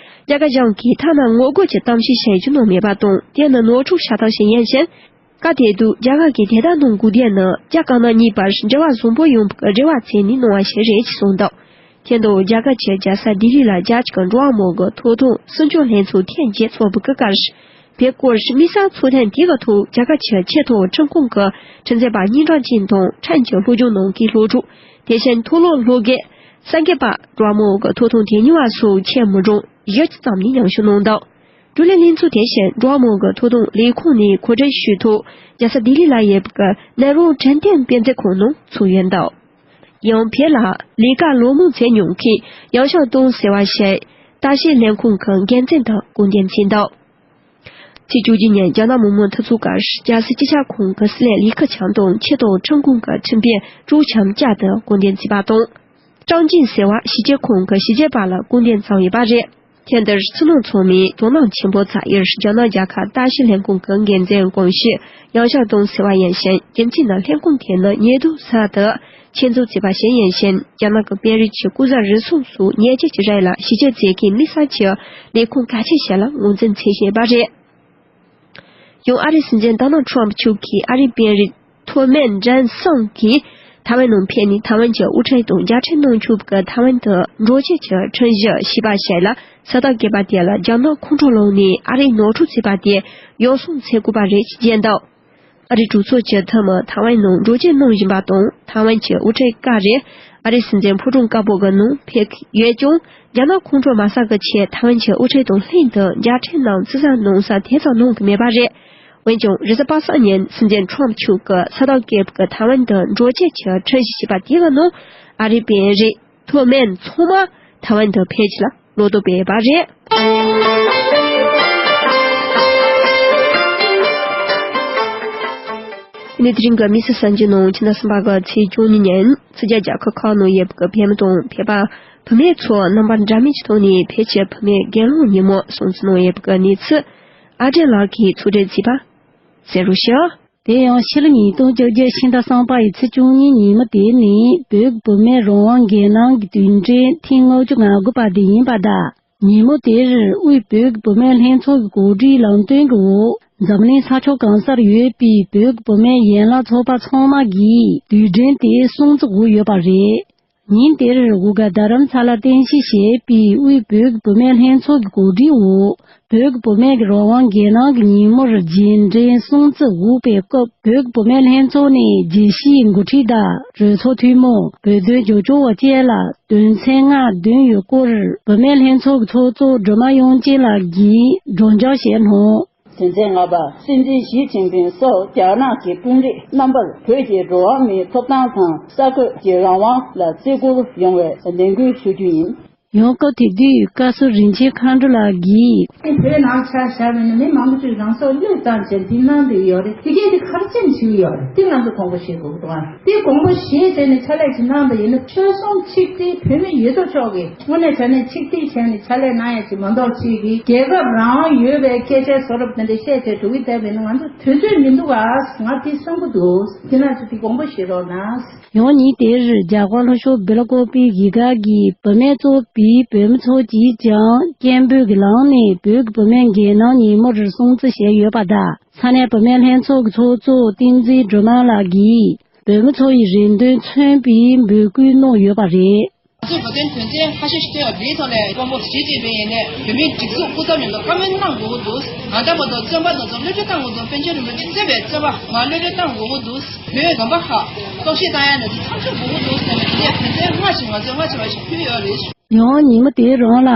རྒྱ་གར་གཞུང་གིས་ཐ་ན་ངོ་རྒོལ་གྱི་གཏམ་བཤད་བྱེད་རྒྱུ་ནང་མེད་པ་དང་དེ་ནི་ནོར་འཁྲུལ་བྱ་སྟངས་ཤིག་ཡིན་ཞིང་། སྐབས་དེ་དུས་རྒྱ་གར་གྱིས་དེ་ལྟར་གནང་དགོས་དོན་ནི་རྒྱ་དཀར་ནག་གཉིས་བར་འབྲེལ་བ་བཟང་པོ་ཡོང་བའི་རེ་བ་བྱས་ནས་གནང་བ་ཞིག་རེད་ཅེས་གསུངས་འདུག་དེ་དང་རྒྱ་གར་གྱི་རྒྱལ་ས་ལྡི་ལི་ལ་རྒྱལ་སྤྱི་གི་འགྲོ་བ་མིའི་གི་ཐོབ་ཐང་སྲུང་སྐྱོབ་ལྷན་ཚོགས་ཐེངས་བརྒྱད་འཚོགས་པའི་སྐབས། བོད་སྐོར་དམིགས་བསལ་ཚོགས་ཐེངས་དེ་གི་ཐོག་རྒྱ་གར་གྱི་ཆེས་མཐོའི་ཁྲིམས་ཁང་གི་ཁྲིམས་རྩོད་པ་རྙིང་གྲགས་ཅན་དང་ཁྲིམས་ཀྱི་སློབ་སྦྱོང་གནང་མཁན་སློབ་ཕྲུག་དེ་བཞིན་མཐོ་སློབ་སློབ་དགེ། གསར་འགོད་པ། འགྲོ་བ་མིའི་གི་ཐོབ་ཐང་དོན་གཉེར་བ་སོགས་ཆེས་མི་གྲངས་བཞི་བཅུ་ཙམ་ནས་མཉམ་ཞུགས་གནང་འདུག་བགྲོ་གླེང་ལྷན་ཚོགས་དེ་བཞིན་འགྲོ་བ་མིའི་གི་ཐོབ་ཐང་ལས་ཁུངས་ནས་གོ་སྒྲིག་ཞུས་ཐོག་རྒྱལ་ས་ལྡི་ལི་ལ་ཡོད་པའི་ནེ་རུ་དྲན་རྟེན་དཔེ་མཛོད་ཁང་ནང་ཚོགས་ཡོད་འདུག་ཡང་བོད་ལ་ལས་ཀ་ལོ་མང་བྱས་མྱོང་མཁན་ཡང་ཞའོ་ཏུང་ཟེར་བ་ཞིག་ལྟ་བཤལ་ལྷན་ཁང་གི་འགན་འཛིན་དུ་བསྐོ་འདེམས་བྱས་འདུག་ཚེས་བཅུ་གཅིག་ཉིན་རྒྱ་ནག་མི་དམངས་འཐུས་ཚོགས་ཀྱི་རྒྱལ་སྲིད་སྤྱི་ཁྱབ་ཁང་གི་གསེར་ལས་ལས་ཁུར་ཆང་དང་ཆེས་མཐོའི་ཁྲིམས་ཁང་གི་ཁྲིམས་དཔོན་ཀྲུའུ་ཆམ་བཅས་དུ་བསྐོ་འདེམས་བྱས་པ་དང་། ཀྲང་ཅིན་ཟེར་བ་ཞི་བྱེད་ཁང་གི་ཞི་བྱེད་པ་ལ་སྐུ་འདེམས་བྱས་ཡོད་པ་རེད། ཐེངས་འདིར་སྤྱི་ནོར་ཚང་མས་དོ་སྣང་ཆེན་པོ་བྱས་ཡོད། རྒྱ་ནག་རྒྱལ་ཁབ་ལྟ་བཤལ་ལྷན་ཁང་གི་འགན་འཛིན་གོང་ཞུས་ཡང་ཞའོ་ཏུང་ཟེར་བ་ཡིན་ཞིང་། རྒྱུ་མཚན་ནི་ལྷན་ཁང་དེ་ནི་ཉེ་དུས་གསར་དུ་ཆེད་འཛུགས་བྱས་པ་ཞིག་ཡིན་ཞིང་། རྒྱ་ནག་གི་དཔོན་རིགས་ཀྱི་སྐུ་གཟུགས་རིགས་མཚུངས་སོགས་ཉེས་ཆད་ཀྱི་རིགས་ལ་ཞི་བྱེད་བྱེད་མཁན་དམིགས་བསལ་གྱི་ལས་ཁུངས་གལ་ཆེ་ཞིག་ལ་ངོས་འཛིན་བྱེད་བཞིན་པ་རེད། ཡང་ཨ་རིའི་སྲིད་འཛིན་ཏོ་ནལ་ཁྲོམ་མཆོག་གིས་ཨ་རིའི་དཔོན་རིགས་ཐོ་མན་ཇན་སང་གིས་ཐའེ་ཝན་ནང་ཕེབས་ནས་ཐའེ་ཝན་གྱི་དབུ་ཁྲིད་དང་མཇལ་འཕྲད་གནང་ཆོག་པའི་ཐའེ་ཝན་དུ་འགྲོ་བྱེད་ཀྱི་ཁྲིམས་གཞི་ཞེས་པ་ཞིག་ལ་ས་ཐག་བརྒལ་བ་དེ་ལ་རྒྱ་ནག་ཁོང་ཁྲོ་ལངས་ནས་ཨ་རིས་ནོར་འཁྲུལ་བྱས་པ་དེ་ཡག་སོང་ཟེར་དགོས་པ་རེད་ཅེས་བརྗོད་འདུག་ཨ་རིའི་གྲོས་ཚོགས་ཀྱི་འཐུས་མི་ཐའེ་ཝན་ནང་འགྲོ་བྱེད་གནང་བཞིན་པ་དང་། ཐའེ་ཝན་གྱི་དབུ་ཁྲིད་སྐབས་རེ་ཨ་རིའི་སྲིད་འཛིན་ཕོ་བྲང་དཀར་པོ་གི་ནང་ཕེབས་ཀྱི་ཡོད་ཀྱང་། རྒྱ་ནག་ཁོང་ཁྲོ་མ་ཟ་གི་ཆེད་ཐའེ་ཝན་གྱི་དབུ་ཁྲིད་དང་ལྷན་དུ་མཇལ་འཕྲད་གནང་། བརྩི་བཞིན་གནང་ས་དེ་ཙམ་གནང་གི་མེད་པ་རེད། འོན་ཀྱང་རེས་གཟའ་པ་སངས་ཉིན་སྲིད་འཛིན་ཁྲོམ་མཆོག་གིས་ས་ཐག་བརྒལ་བའི་ཐའེ་ཝན་དུ་འགྲོ་བྱེད་ཀྱི་ཁྲིམས་གཞི་ཞེས་པ་དེ་གི་ནང་ཨ་རིའི་དཔོན་རིགས་ཐོ་མན་ཚང་མ་ཐའེ་ཝན་དུ་ཕེབས་རྒྱུ་ལ་བློ་སྟོབས་སྤེལ་བ་རེད། ཨ་ནི་དེ་རིང་གི་དམིགས་བསལ་གསར་འགྱུར་ནང་། ཕྱི་ཟླ་གསུམ་པ་གི་ཚེས་བཅུ་གཉིས་ཉིན་ཕྱི་རྒྱལ་རྒྱལ་ཁབ་ཁག་ནང་ཡོད་པའི་བོད་མི་དང་བོད་པ་བུད་མེད་ཚོ་རྣམ་པ་འདྲ་མིན་གྱི་ཐོག་ནས་བོད་ཀྱི་བུད་མེད་སྒེར་ལངས་ཉིན་མོ་སྲུང་བརྩི་གནང་ཡོད་པའི་གནས་ཚུལ་ཨ་བྲལ་ལགས་ཀྱིས་ཕྱོགས་སྒྲིག་བྱས་པ་གསན་རོགས་ཞུ། དེ་ཡང་ཕྱི་ལོ་ཉིས་སྟོང་བཅོ་བརྒྱད་ཕྱི་ཟླ་གསུམ་པ་ཡི་ཚེས་བཅུ་གཉིས་ཉིན་མོ་དེ་ནི་བོད་ཀྱི་བུད་མེད་རང་དབང་སྒེར་ལངས་ཀྱི་དུས་དྲན་ཐེངས་ལྔ་བཅུ་ང་དགུ་པ་དེ་ཡིན་པ་དང་། ཉིན་མོ་དེར་དབུས་བོད་ཀྱི་བུད་མེད་ལྷན་ཚོགས་ཀྱི་གོ་སྒྲིག་ལམ་སྟོན་གྱི་འོག་འཛམ་གླིང་ས་ཕྱོགས་གང་སར་ཡོད་པའི་བོད་ཀྱི་བུད་མེད་ཡན་ལག་ཚོགས་པ་ཚང་མ་གིས་དུས་དྲན་དེ་སྲུང་བརྩི་འོག་ཡོད་པ་རེད། ཉིན་དེར་འོ་ག་རྡ་རམ་ས་ལ་རྟེན་གཞི་བྱས་པའི་དབུས་བོད་ཀྱི་བུད་མེད་ལྷན་ཚོགས་ཀྱི་གོ་སྒྲིག་འོག་བོད་ཀྱི་བུད་མེད་ཀྱི་རང་དབང་སྒེར་ལངས་ཀྱི་ཉིན་མོར་རྗེས་དྲན་སྲུང་བརྩི་འོག་ཕེབས་སྐབས། བོད་ཀྱི་བུད་མེད་ལྷན་ཚོགས་ནས་རྒྱལ་སྤྱིའི་འགོ་ཁྲིད་དང་གྲོས་ཚོགས་འཐུས་མི། བོད་དོན་རྒྱབ་སྐྱོར་བ་བཅས་ལ་དོན་ཚན་ལྔ་བདུན་ཡོད་སྐོར། བུད་མེད་ལྷན་ཚོགས་ཀྱི་ཚོགས་གཙོ་སྒྲོལ་མ་དབྱངས་ཅན་ལགས་ཀྱིས་སྒྲོག་སྦྱང་བྱས་གནང་། དོན་ཚན་ལྔ་པ། སྲིད་འཛིན་ཞི་ཅིན་ཕིང་སོགས་རྒྱ་ནག་གི་དཔོན་རིགས་རྣམ་པར་བོད་ཀྱི་འགྲོ་བ་མིའི་ཐོབ་ཐང་དང་ས་བགོས་ཀྱི་རང་དབང་ལ་བརྩི་བཀུར་ཡོང་བའི་ནན་སྐུལ་ཞུ་རྒྱུ་ཡིན། ཡང་སྐབས་དེ་དུས་བཀའ་ཟུར་རིན་ཆེན་མཁའ་འགྲོ་ལགས་ཀྱིས། བོད་ནང་ཆ་བཞག་པ་ཡིན་ན་མི་མང་པོ་ཅིག་རང་སྲོག་བློས་བཏང་བྱས་འདི་གནང་བསྡད་ཡོད་རེད། དེ་གས་དེ་ག་རེ་བྱས་ནས་བྱེད་ཀྱི་ཡོད་རེད། དེ་ང་ཚོ་དགོངས་པ་བཞེས་དགོས་ཀྱི་འདུག་ཨ། དེ་དགོངས་པ་བཞེས་བྱས་ནས་ཕྱག་ལས་ཅིག་གནང་བསྡད་ཡིན་ན། ཆོལ་གསུམ་ཆིག་སྒྲིལ་བོད་མི་ཡོད་དོ་ཅོག་གིས་དངོས་གནས་དྲང་གནས་ཆིག་སྒྲིལ་བྱས་ནས་ཕྱག་ལས་གནང་ཡ་ཅིག་མ་གཏོགས། ཅིག་གིས་རྒྱལ་ཁབ་རང་དབང་ཡོད་པའི་སྐད་ཆ་བཟོ་རབས་དེ་འདྲ་བཤད་བྱས་འགྲོ་གི་བསྡད་པ་ཡིན་ན། ང་ཚོ་དུས་ཚོད་མི་འདུག་ཨ། ང་དེ་བསམ་གྱི་འདུག་དེ་ན་ཚོ་དེ་དགོངས་པ་བཞེས་རོགས་གནང་། ཡང་ཉིན་དེར་རྒྱ་གར་ལྷོ་ཕྱོགས་སྦེལ་ཀོབ་པའི་གཞིས་ཀ་གི་བུད་མེད་ཚོགས་པའི་བུད་མེད་ཚོ་གིས་ཀྱང་སྐད་འབོད་ཀྱི་ལམ་ནས་བོད་ཀྱི་བུད་མེད་སྒེར་ལངས་ཉིན་མོར་སྲུང་བརྩི་བྱས་ཡོད་པ་དང་། ས་གནས་བུད་མེད་ལྷན་ཚོགས་ཀྱི་ཚོགས་གཙོ་བསྟན་འཛིན་སྒྲོལ་མ་ལགས་ཀྱིས་ བོད་མི་ཚོ་ཡི་རེ་འདུན་མཚོན་པའི་འབོད་སྐུལ་གནང་ཡོད་པ་རེད། ང་ཚོས་བོད་དོན་དོན་ཚན་ཁ་ཤས་ཤིག་བཏོན་ཡོད། དེའི་ཐོག་ནས་དཔོན་པོ་ཞི་ཅིན་ཕིང་ཡིན་ནའི་བོད་མིའི་སྒྲིག་འཛུགས་སྐུ་ཚབ་མཉམ་དུ་བཀའ་མོལ་གནང་དགོས་ཀྱི་འདུག་ང་ཚོ་བར་དུ་བཙོན་པ་དེ་ཚོ་གློད་གྲོལ་བཏང་དགོས་འདུག་པཎ་ཆེན་རིན་པོ་ཆེས་གཙོས་པའི་བཙོན་པ་མར་གློད་གྲོལ་བཏང་དགོས་ཀྱི་འདུག་བོད་མི་དགོན་པ་ཁག་རྟོག་ཞིབ་བཏང་ཡ་ནས་ཚགས་ཚུད་དགོས་ཀྱི་འདུག་ཟེར་ནས་དེ་ནས་དོན་ཚན་ལྔ་ཞིག་ང་ཚོས་སྔ་ཕྱི་བར་ཞིག་ཕུལ་ཡོད་རེད། ཡང་ཉིན་མོ་དེ་རང་ལ།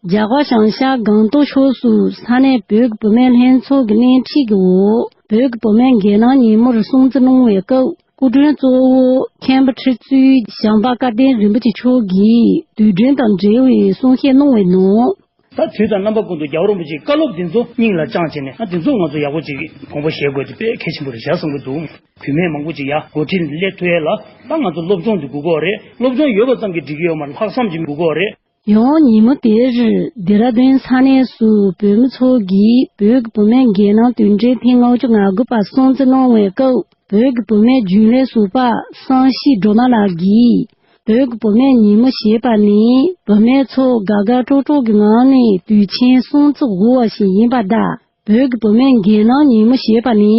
རྒྱ་གར་བྱང་ཤར་སྒང་ཏོག་ཕྱོགས་སུ་ས་གནས་བོད་ཀྱི་བུད་མེད་ལྷན་ཚོགས་ཀྱི་སྣེ་ཁྲིད་ཀྱི་འོག་བོད་ཀྱི་བུད་མེད་རྒྱལ་ནང་ཉིན་མོར་སྲུང་བརྩི་གནང་བའི་སྐབས། སྐུ་མགྲོན་གཙོ་བོ་མཁན་པོ་ཁྲི་བཙུན་བྱམས་པ་སྐལ་ལྡན་རིན་པོ་ཆེ་མཆོག་གིས་དུས་སྟོན་དང་འབྲེལ་བའི་གསུང་བཤད་གནང་བའི་ནང་། ད་དུས་དང་རྣམ་པ་ཀུན་ཏུ་རྒྱལ་བ་རིན་པོ་ཆེའི་བཀའ་སློབ་འདི་ཚོ་སྙིང་ལ་བཅངས་བྱས་ནས། ཨ། འདི་ཚོ་ང་ཚོ་ཡག་པོ་ཅིག་དགོངས་པ་བཞེས་དགོས་དེ་དཔེ་གལ་ཆེན་པོ་རེད་བཞག་བསམ་གྱི་འདུག་བུད་མེད་མང་པོ་ཅིག་ཡ་འགོ་ཁྲིད་སླེབས་ཐུབ་ཡས་ལ་ད་ང་ཚོ་སློབ་སྦྱོང་འདི་དགོས་ཀྱི་ཡོད་རེད། སློབ་སྦྱོང་ཡོད་པ་ཙམ་གྱིས་འགྲིག་གི་ཡོད་མ་རེད། ལྷག་བསམ་ཅིག་དགོས་ཀྱི་རེད། ཡང་ཉིན་མོ་དེར་ལྡེ་ར་ལྡུན་ས་གནས་སུ་བོད་མི་ཚོ་གིས་བོད་ཀྱི་བུད་མེད་རྒྱལ་ནང་དུས་དྲན་ཐེངས་ལྔ་བཅུ་ང་དགུ་པ་སྲུང་བརྩི་གནང་བའི་སྐབས། བོད་ཀྱི་བུད་མེད་རྒྱུན་ལས་ཟུར་པ་བསམ་ཤེས་སྒྲོལ་མ་ལགས་ཀྱིས། བོད་ཀྱི་བུད་མེད་ཉིན་མོ་ཞེས་པ་ནི་བུད་མེད་ཚོ་དགའ་དགའ་སྤྲོ་སྤྲོ་གི་ངང་ནས་དུས་ཆེན་སྲུང་བརྩི་དགོས་པ་ཞིག་ཡིན་པ་དང་། བོད་ཀྱི་བུད་མེད་རྒྱལ་ནང་ཉིན་མོ་ཞེས་པ་ནི།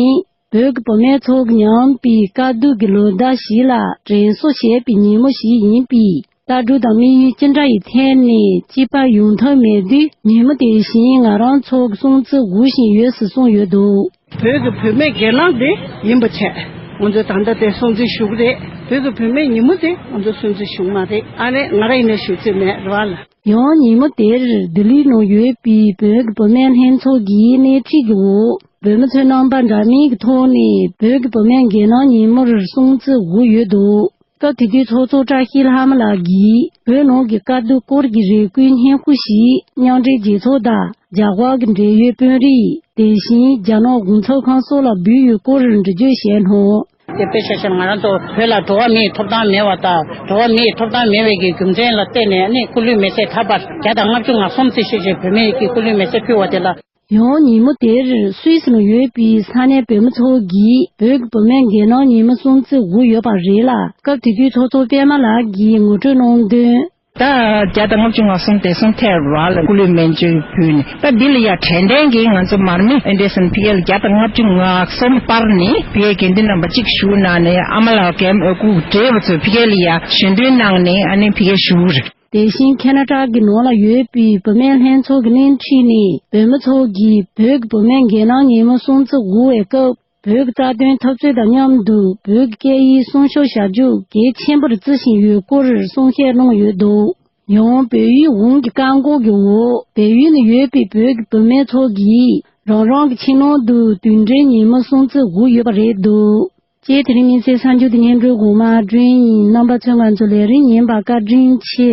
བོད་ཀྱི་བུད་མེད་ཚོ་གི་ཉམས་པའི་དཀའ་སྡུག་གི་ལོ་ཟླ་ཞིག་ལ་དྲན་གསོ་བྱེད་པའི་ཉིན་མོ་ཞིག་ཡིན་པས། ལྟ་གྲུབ་དང་དམིགས་ཡུལ་ཅི་འདྲ་ཡི་ཐད་ནས་གཅིག་པ་ཡོང་ཐབས་མེད་དུས། ཉིན་མོ་དེ་བཞིན་ང་རང་ཚོ་གི་སྲུང་བརྩི་དགོས་བཞིན་ཡོད་ཟེར་གསུངས་ཡོད་འདུག་བོད་ཀྱི་བུད་མེད་སྒེར་ལངས་དེ་ཡིན་པ་བྱས། ང་ཚོས་ད་ལྟ་དེ་སྲུང་བརྩི་ཞུ་གི་རེད། བོད་ཀྱི་བུད་མེད་ཉིན་མོ་དེ་ང་ཚོས་སྲུང་བརྩི་ཞུ་གི་མ་རེད། ཨ་ནི་ང་རང་ཡིན་ན་ཞུ་རྩིས་མེད་རེད་བ་ལ། ཡང་ཉིན་མོ་དེར་ལྡི་ལི་ནང་ཡོད་པའི་བོད་ཀྱི་བུད་མེད་ལྷན་ཚོགས་ཀྱི་སྣེ་ཁྲིད་ཀྱི་འོག་བོད་མི་ཚོས་རྣམ་པ་འདྲ་མིན་གྱི་ཐོག་ནས་བོད་ཀྱི་བུད་མེད་རྒྱལ་ནང་ཉིན་མོར་སྲུང་བརྩི་དགོས་ཡོད་འདུག་སྐབས་དེ་དུས་ཚོགས་གཙོ་བཀྲ་ཤིས་ལྷ་མོ་ལགས་ཀྱིས་བོད་ནང་གི་དཀའ་སྡུག་སྐོར་གྱི་རེ་སྐུལ་སྙན་ཞུ་ཞིག་མཉམ་འབྲེལ་རྒྱལ་ཚོགས་དང་རྒྱ་གར་གྱི་འབྲེལ་ཡོད་དཔོན་རིགས། དེ་བཞིན་རྒྱ་ནག་གོང་ཚོགས་ཁང་སོགས་ལ་འབུལ་ཡོད་སྐོར་འགྲེལ་བརྗོད་བྱས་གནང་། དེ་དཔེ་ཆ་བཞག་ན་ང་རང་ཚོ་བོད་ལ་འགྲོ་བ་མིའི་ཐོབ་ཐང་མེད་པ་དང་། འགྲོ་བ་མིའི་ཐོབ་ཐང་མེད་པའི་གི་རྒྱུ་མཚན་ལ་བརྟེན་ནས་ནི་སྐུ་ལུས་མེ་སྲེག་ད་བར་བརྒྱ་དང་ལྔ་བཅུ་ང་གསུམ་ཙམ་ཞིག་ཅིག་བོད་མིའི་གི་སྐུ་ལུས་མེ་སྲེག་ཕུལ་བ་དེ་ལ། ཡང་ཉིན་མོ་དེར་སུད་སི་ནང་ཡོད་པའི་ས་གནས་བོད་མི་ཚོ་གིས་བོད་ཀྱི་བུད་མེད་རྒྱལ་ནང་ཉིན་མོ་སྲུང་བརྩི་དགོས་ཡོད་པ་རེད་ལ། སྐབས་དེ་དུས་ཚོགས་གཙོ་པད་མ་ལགས་ཀྱིས་ངོ་སྤྲོད་གནང་དོན། ད་བརྒྱ་དང་ལྔ་བཅུ་ང་གསུམ་དེ་སོང་ཐལ་བ་ལ་སྐུ་ལུས་སྨན་བཅོས་ཕུལ་ནས། ད་འདི་ལ་ཡ་དྲན་རྟེན་གྱིས་ང་ཚོ་མར་མེ་ཨེན་ཌར་སན་ཕ་གི་ལ་བརྒྱ་དང་ལྔ་བཅུ་ང་གསུམ་སྤར་ནས་ཕ་གིའི་དགེ་འདུན་རྣམ་པ་གཅིག་བཞུགས་གནང་ནས། ཨ་མ་ལགས་རྒན་སྐུ་བགྲེས་པ་ཚོས་ཕ་གི་ལ་ཡ་ཞལ་འདོན་གནང་ནས་ཨ་ནི་ཕ་གིར་བཞུགས་རེད། དེ་བཞིན་ཁེ་ན་ཌ་གི་ནང་ལ་ཡོད་པའི་བུད་མེད་ལྷན་ཚོགས་ཀྱི་སྣེ་ཁྲིད་ནས་བོད་མི་ཚོ་གིས་བོད་ཀྱི་བུད་མེད་རྒྱལ་ནང་ཉིན་མོ་སྲུང་བརྩི་དགོས་པའི་སྐབས། བོད་ཀྱི་རྩ་དོན་འཐབ་རྩོད་དང་མཉམ་དུ་བོད་ཀྱི་སྐད་ཡིག་སྲུང་སྐྱོབ་བྱ་རྒྱུ་གལ་ཆེན་པོར་བརྩི་བཞིན་ཡོད་སྐོར་གསུང་བཤད་གནང་ཡོད་འདུག་ཡང་བལ་ཡུལ་གོང་གི་བཀག་འགོག་གི་འོག་བལ་ཡུལ་ནང་ཡོད་པའི་བོད་ཀྱི་བུད་མེད་ཚོ་གིས་རང་རང་གི་ཁྱིམ་ནང་དུ་དུས་དྲན་ཉིན་མོ་སྲུང་བརྩི་དགོས་ཡོད་པ་རེད་འདུག་ཅེས་དེ་རིང་མི་ཚེ་གསར་འགྱུར་དེ་སྙན་སྒྲོན་གོང་མ་སྒྲོན་ཡིན། རྣམ་པ་ཚོས་ང་ཚོའི་ལས་རིམ་ཉན་པར་བཀའ་དྲིན་ཆེ།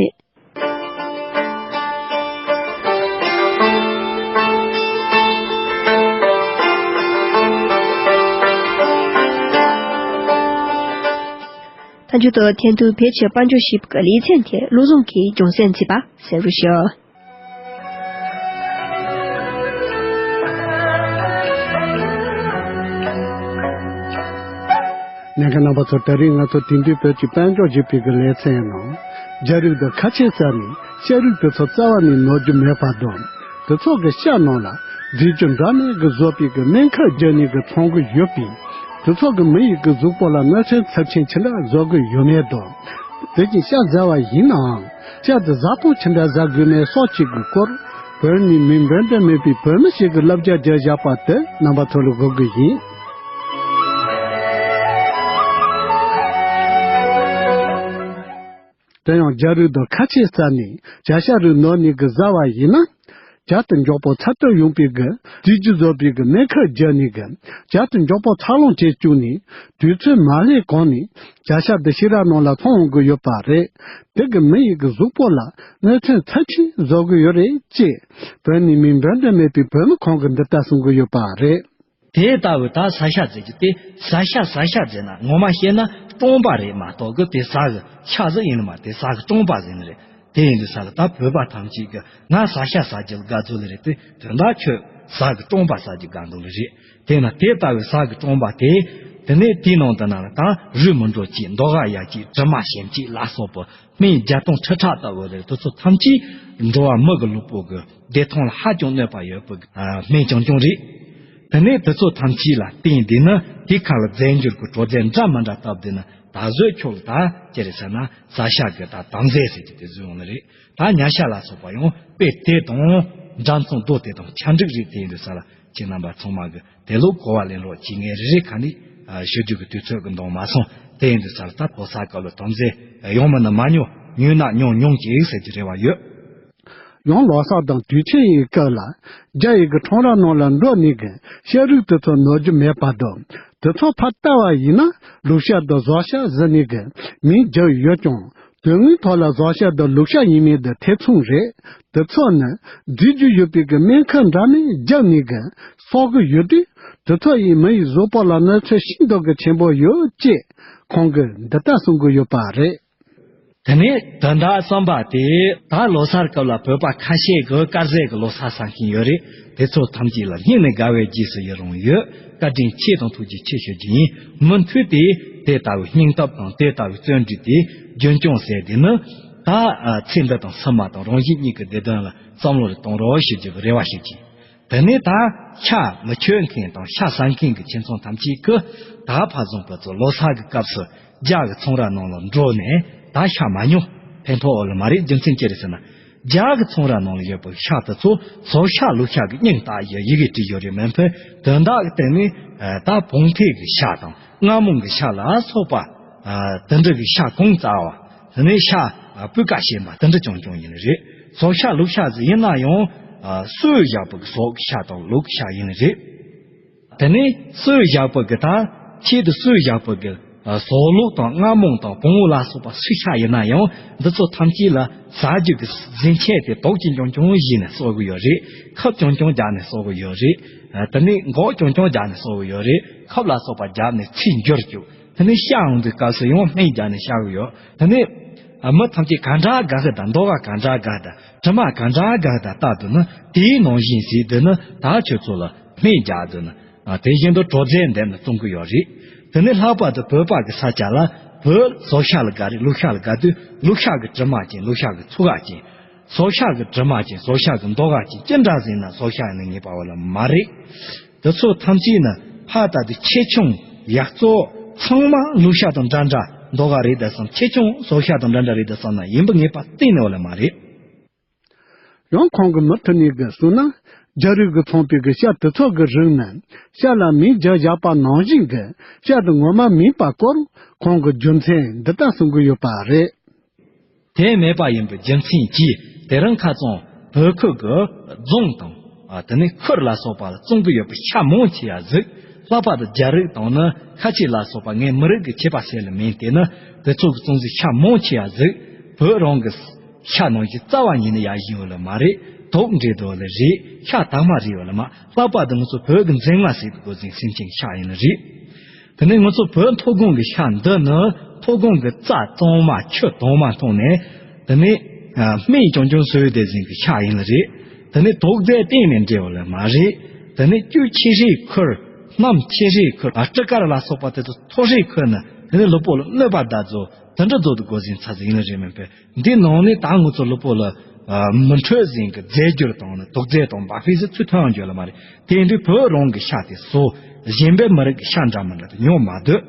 མཐའ་མཇུག་ཏུ་ཐན་ཐུན་བེད་སྤྱོད་དཔལ་འབྱོར་ཞིབ་པའི་ལེ་ཚན་དེ་བློ་བཟང་གིས་རྒྱང་སྲིང་བྱེད་པ་གསན་རོགས་ཞུ། ཉན་མཁན་རྣམ་པ་ཚོ། དེ་རིང་ང་ཚོ་དེང་དུས་བོད་ཀྱི་དཔལ་འབྱོར་ཞིབ་པའི་གི་ལེ་ཚན་ནང་། རྒྱ་རིགས་དང་ཁ་ཆེ་ས་ནས་ཤ་རིགས་དེ་ཚོ་རྩ་བ་ནས་ཉོ་རྒྱུ་མེད་པ་དང་། དེ་ཚོ་གི་ཤ་ནང་ལ་རྫས་འགྱུར་འདྲ་མིན་གྱིས་བཟོས་པའི་གི་སྨན་ཁབ་བརྒྱབ་ནས་གི་འཚོང་གི་ཡོད་པས། དེ་ཚོ་གི་མི་ཡི་གི་གཟུགས་པོ་ལ་གནོད་སྐྱོན་ཚབས་ཆེན་ཅི་འདྲ་བཟོ་གི་ཡོད་མེད་དང་། དེ་བཞིན་ཤ་བཟས་པ་ཡིན་ནའང་ཤ་དེ་བཟའ་བཏུང་ཅི་འདྲ་བཟའ་དགོས་མེད་སོགས་ཀྱི་གི་སྐོར། བོད་ནས་མིང་འབོད་འདོད་མེད་པའི་བོད་མི་ཞིག་གིས་བསླབ་བྱ་བརྒྱབ་བཞག་པ་དེ་རྣམ་པ་ཚོ་ལ་འགོད་གི་ཡིན། དེ་ཡང་རྒྱ་རིགས་དང་ཁ་ཆེ་ས་ནས་བྱ་ཤ་རིགས་ཉོས་ནས་གི་བཟས་པ་ཡིན་ན། བྱ་དེ་མགྱོགས་པོ་ཚ་དྲོད་ཡོང་བའི་གི་རྫས་འགྱུར་བཟོས་པའི་གི་སྨན་ཁབ་བརྒྱབ་ནས་གི་བྱ་དེ་མགྱོགས་པོ་འཚར་ལོངས་བྱེད་བཅུག་ནས། དུས་ཚོད་མ་སླེབས་གོང་ནས་བྱ་ཤ་དེ་ཕྱི་ར་ནང་ལ་ཐོན་འོང་གི་ཡོད་པ་རེད། དེ་གི་མི་ཡི་གི་གཟུགས་པོ་ལ་གནོད་སྐྱོན་ཚབས་ཆེན་བཟོ་གི་ཡོད་རེད་ཅེས། བོད་ནས་མིང་འབོད་འདོད་མེད་པའི་བོད་མི་ཁོང་གིས་འདི་ལྟར་གསུང་གི་ཡོད་པ་རེད། དེ་ལྟ་བུའི་ད་ཟ་ཤ་ཟེར་རྒྱུ་དེ། ཟ་ཤ་ཟ་ཤ་ཟེར་ན་ངོ་མ་བཤད་ན་བཀྲོངས་པ་རེད་མ་གཏོགས་གི་དེ་ཟ་གི་ཤ་ཟིག་ཡིན་ནི་མ། དེ་ཟ་གི་བཀྲོངས་པ་ཟེར་ནི་རེད། དེ་ཡིན་དུས་ས་གི་ད་བོད་པ་ཐམས་ཅད་གི་ང་ཟ་ཤ་ཟ་རྒྱུ་ལ་དགའ་ཚོད་ལ་རེད་དེ། དོན་དག་ཁྱོད་ཟ་གི་བཀྲོངས་པ་ཟ་རྒྱུ་དགའ་འདུག་ལ་རེད། དེ་ན་དེ་ལྟ་བུའི་ཟ་གི་བཀྲོངས་པ་དེ། དེ་ནས་དེའི་ནང་དུ་ན་ད་རུས་མི་འགྲོ་ཅིག་མདོག་ཁ་ཡ་ཅིག་དྲི་མ་ཞིམ་ཅིག་ལ་སོགས་པ། སྨན་བརྒྱ་སྟོང་ཁྲི་ཕྲག་ལྟ་བུ་རེད། དེ་ཚོ་ཐམས་ཅད་འགྲོ་བ་མི་གི་ལུས་པོ་གི་བདེ་ཐང་ལ་ཧ་ཅང་གནོད་པ་ཡོད་པའི་སྨན་རྐྱང་རྐྱང་རེད། དེ་ནས་དེ་ཚོ་ཐམས་ཅད་ལ་བརྟེན་དེ་ནི་དེའི་ཁ་ལ་རྫས་འགྱུར་གྱི་གྲོགས་རྫས་འདྲ་མི་འདྲ་བཏབ་དེ་ནི་ད་གཟོད་ཁྱོད་ལ་ད་ཅི་རེད་ཟེར་ན་ཟ་ཤ་གི་ད་དམ་རྫས་ཟེར་གྱི་དེ་བཟོས་ཡོང་ནི་རེད། ད་ཉ་ཤ་ལ་སོགས་པ་ཡང་དཔེ་དེ་དང་འདྲ་མཚུངས་རྡོ་དེ་དང་ཆ་འགྲིག་རེད། དེ་ཡིན་དུས་ས་ལ་ཁྱེད་རྣམ་པ་ཚང་མ་གི་དེ་ལོ་གོ་བ་ལེན་རོགས་བྱེད། ངས་རེ་རེ་ཁ་ནས་ཞུ་རྒྱུ་གི་དུས་ཚོད་ཀྱི་འདང་མ་སོང་། དེ་ཡིན་དུས་ས་ལ་ད་ལོ་གསར་སྐབས་ལ་དམ་རྫས་ཡོང་མིན་ནི་མ་ཉོ། ཉོས་ན་ཉུང་ཉུང་ཅིག་ཟེར་གྱི་རེ་བ་ཡོད། ཡང་ལོ་གསར་དང་དུས་ཆེན་ཡི་སྐབས་ལ་རྒྱ་ཡི་གི་ཁྲོམ་ར་ནང་ལ་འགྲོ་ནས་གི་ཤ་རིགས་དེ་ཚོ་ནོར་རྒྱུ་མེད་པ་དང་། དེ་ཚོ་ཕར་ལྟ་བ་ཡིན་ན་ལུག་ཤ་དང་ཟོག་ཤ་ཟེར་ནས་གི་མིང་བརྒྱབ་ཡོད་ཀྱང་། དོན་དངོས་ཐོག་ལ་ཟོག་ཤ་དང་ལུག་ཤ་ཡིན་མིན་དེ་ཐེ་ཚོམ་རེད། དེ་ཚོ་ནི་རྫས་རྒྱུ་ཡོད་པའི་གི་སྨན་ཁབ་འདྲ་མིན་བརྒྱབ་ནས་གི་གསོག་གི་ཡོད་དུས། དེ་ཚོ་ཡིས་མི་ཡི་གཟུགས་པོ་ལ་གནོད་འཚེ་ཤིན་ཏུ་གི་ཆེན་པོ་ཡོད་ཅེས་ཁོང་གིས་འདི་ལྟར་གསུང་གི་ཡོད་པ་རེད། དེ་ནས་དོན་དག་གསུམ་པ་དེ། ད་ལོ་གསར་སྐབས་ལ་བོད་པ་ཁ་ཤས་ཀྱིས་དཀར་ཟས་ཀྱི་ལོ་གསར་བསང་མཁན་ཡོད་རེད། དེ་ཚོ་ཐམས་ཅད་ལ་སྙིང་ནས་དགའ་བའི་རྗེས་སུ་ཡི་རང་ཡོད། བཀའ་དྲིན་ཆེ་དང་ཐུགས་རྗེ་ཆེ་ཞུ་རྒྱུ་ཡིན། མུ་མཐུད་དེ་དེ་ལྟ་བུའི་སྙིང་སྟོབས་དང་དེ་ལྟ་བུའི་བརྩོན་འགྲུས་དེ་རྒྱུན་སྐྱོང་བྱས་ཏེ་ནི། ད་ཚེ་འདི་དང་ཕྱི་མ་དང་རང་གཞན་གཉིས་ཀྱི་བདེ་དོན་ལ་བསམ་བློ་རེ་གཏོང་རོགས་ཞུ་རྒྱུ་གི་རེ་བ་ཞུ་རྒྱུ་ཡིན། དེ་ནས་ད་ཤ་མི་མཆོད་མཁན་དང་ཤ་ཟ་མཁན་གྱི་ཁྱིམ་ཚང་ཐམས་ཅད་ཀྱིས་ད་ཕར་བཟུང་བོད་ཚོ་ལོ་གསར་གྱི་སྐབས་སུ་རྒྱ་གི་ཚོང་ར་ནང་ལ་འགྲོ་ནས་ད་ཤ་མ་ཉོ། ཕན་ཐོགས་ཡོད་ལེ་མ་རེད། རྒྱུ་མཚན་ཅི་རེད་ཟེར་ན། རྒྱ་གི་ཚོང་ར་ནང་ལ་ཡོད་པའི་ཤ་དེ་ཚོ་ཟོག་ཤ་ལུག་ཤ་གི་མིང་བཏགས་ཡོད། ཡི་གེ་བྲིས་ཡོད་རེད། མིན་ཕན་དོན་དག་གི་སྟེང་ནས་ད་བོང་ཐེ་གི་ཤ་དང་རྔ་མོང་གི་ཤ་ལ་སོགས་པ། ཨ། དེ་འདྲ་གི་ཤ་གང་བཙལ་བ། དེ་ནས་ཤ་ཨ་སྤུས་ཀ་ཞན་པ་དེ་འདྲ་རྐྱང་རྐྱང་ཡིན་ནི་རེད། ཟོག་ཤ་ལུག་ཤ་ཟིག་ཡིན་ན་ཡང་ཨ་གསོས་བཞག་པའི་གི་ཟོག་གི་ཤ་དང་ལུག་གི་ཤ་ཡིན་ནི་རེད། དེ་ནས་གསོས་བཞག་པའི་གི་ད་ཆེད་དུ་གསོས་བཞག་པའི་གི་ཨ་ཟོག་ལུག་དང་རྔ་མོང་དང་བོང་བུ་ལ་སོགས་པ་སུ་ཤ་ཡིན་ན་ཡང་འདི་ཚོ་ཐམས་ཅད་ལ་ཟ་རྒྱུ་གི་རྫས་ཆས་དེ་དོག་ཅིག་རྐྱང་རྐྱང་བཞེས་ནས་གསོག་གི་ཡོད་རེད། ཁབ་རྐྱང་རྐྱང་རྒྱག་ནས་གསོག་གི་ཡོད་རེད། ཨ་དེ་ནས་འགོག་རྐྱང་རྐྱང་རྒྱག་ནས་གསོག་གི་ཡོད་རེད། ཁབ་ལ་སོགས་པ་རྒྱབ་ནས་ཚིག་འགྱུར་བཅུག་དེ་ནས་ཤ་འོང་དུས་སྐབས་སུ་ཡང་སྨན་རྒྱག་ནས་བཞག་གི་ཡོད། དེ་ནས་ཨ་མི་ཐམས་ཅད་ག་འདྲ་དགའ་གི་དང་མདོག་ཁ་ག་འདྲ་དགའ་དང་དྲི་མ་ག་འདྲ་དགའ་དང་ལྟ་དུས་ནི་དེའི་ནང་བཞིན་ཟིག་དུས་ནི་ད་ཁྱོད་ཚོ་ལ་སྨན་རྒྱག་དུས་ནི་ཨ་དེ་བཞིན་དུ་གྲོགས་རྫས་འདེམས་ནས་བཙོང་གི་ཡོད་རེད། དེ་ནས་ལྷག་པར་དུ་བོད་པ་གི་ས་ཆ་ལ་བོད་ཟོག་ཤ་ལ་དགའ་རེད། ལུག་ཤ་ལ་དགའ་དུས་ལུག་ཤ་གི་དྲི་མ་ཅན་ལུག་ཤ་གི་ཚུགས་ཀ་ཅན། ཟོག་ཤ་གི་དྲི་མ་ཅན་ཟོག་ཤ་གི་མདོག་ཁ་ཅན་ཅི་འདྲ་ཟིག་ན་ཟོག་ཤ་ཡིན་ནི་ངེས་པ་ཡོད་ལེ་མ་རེད། དེ་ཚོ་ཐམས་ཅད་ནི་ཕར་ལྟ་དུས་ཆེ་ཆུང་ཡག་བཙོག་ཚང་མ་ལུག་ཤ་དང་འདྲ་འདྲ་མདོག་ཁ་རེད་ད་བསམ། ཆེ་ཆུང་ཟོག་ཤ་དང་འདྲ་འདྲ་རེད་ད་བསམ་ན་ཡིན་པ་ངེས་པ་གཏན་ནས་ཡོད་ལེ་མ་རེད། ཡང་ཁོང་གིས་མུ་མཐུད་ནས་གི་གསུངས་ན། རྒྱ་རིགས་ཀྱིས་འཚོང་པའི་གི་ཤ་དེ་ཚོ་གི་རིགས་ནི་ཤ་ལ་མིང་རྒྱག་བཞག་པ་ནང་བཞིན་གི་ཤ་དེ་ངོ་མ་མིན་པ་སྐོར་ཁོང་གིས་རྒྱུ་མཚན་འདི་ལྟར་གསུང་གི་ཡོད་པ་རེད། དེ་མེད་པ་ཡིན་པའི་རྒྱུ་མཚན་གྱིས་དེ་རིང་ཁ་སང་བོད་ཁུལ་གྱི་རྫོང་དང་། ཨ། དེ་ནས་ཤུལ་ལ་སོགས་པ་ལ་བཙོང་གི་ཡོད་པའི་ཤ་མང་ཆེ་བ་ཟིག་ལྷག་པར་དུ་རྒྱ་རིགས་དང་ནི་ཁ་ཆེ་ལ་སོགས་པ་ངའི་མི་རིགས་ཀྱི་ཁྱད་པར་ཟེར་ལེ་མིན། དེ་ནི་དེ་ཚོ་གི་བཙོང་ཟིག་ཤ་མང་ཆེ་བ་ཟིག་བོད་རང་གི་ཤ་ནང་བཞིན་རྩ་བ་ཉིད་ནས་ཡག་ཞིག་ཡོད་ལེ་མ་རེད། དོག་འདྲེས་དོ་ལེ་རེད། ཤ་དྭངས་མ་རེད་ཡོད་ལེ་མ། ལྷག་པར་དུ་ང་ཚོ་བོད་ཀྱི་མཛེས་མ་ཟེར་དགོས་ཟིན་སེམས་ཅན་ཤ་ཡིན་ལེ་རེད། དེ་ནས་ང་ཚོ་བོད་མཐོ་སྒང་གི་ཤ་འདི་ནི་མཐོ་སྒང་གི་རྩྭ་གཙང་མ་ཆུ་དྭངས་མ་འཐུང་ནས། དེ་ནས་ཨ་སྨན་རྐྱང་རྐྱང་བཟོས་བསྡད་ཟིན་གི་ཤ་ཡིན་ལེ་རེད། དེ་ནས་དོག་རྫས་གཏན་ནས་འདྲེས་ཡོད་ལེ་མ་རེད། དེ་ནས་བཅུད་ཆེ་ཧྲིལ་ཁུར། སྣུམ་ཆེ་ཧྲིལ་ཁུར། ཨ་སྤྲི་དཀར་ལ་སོགས་པ་དེ་ཚོ་མཐོ་ཧྲིལ་ཁུར་ནས་དེ་ནས་ལུས་པོ་ལ་གནོད་པ་བདག་བཟོ་དེ་འདྲ་བཟོ་དུ་དགོས་ཟིན་ཚ་ཟིག་ཡིན་ལེ་རེད། མིན་པས། འདི་ནང་ནས་ད་ང་ཚོ་ལུས་པོ་ལ་ཨ་མི་འཕྲོད་ཟིན་གི་རྫས་འགྱུར་དང་ནི་དོག་རྫས་དང་འབའ་ཕི་ཟིག་ཚུར་ཐོན་ཡོང་རྒྱུ་ལེ་མ་རེད། དེ་ཡིན་དུས་བོད་རང་གི་ཤ་དེ་བཟོ། གཞན་པའི་མི་རིགས་ཀྱི་ཤ་འདྲ་མི་འདྲ་དེ་ཉོ་མ་སྡོད།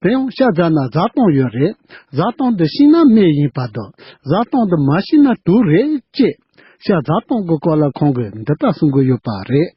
དེ་ཡང་ཤ་བཟས་ན་བཟའ་བཏུང་ཡོད་རེད། བཟའ་བཏུང་དེ་ཤེས་ན་སྨན་ཡིན་པ་དང་བཟའ་བཏུང་དེ་མ་ཤེས་ན་དུག་རེད་ཅེས་ཤ་བཟའ་བཏུང་གི་སྐོར་ལ་ཁོང་གིས་འདི་ལྟར་གསུང་གི་ཡོད་པ་རེད།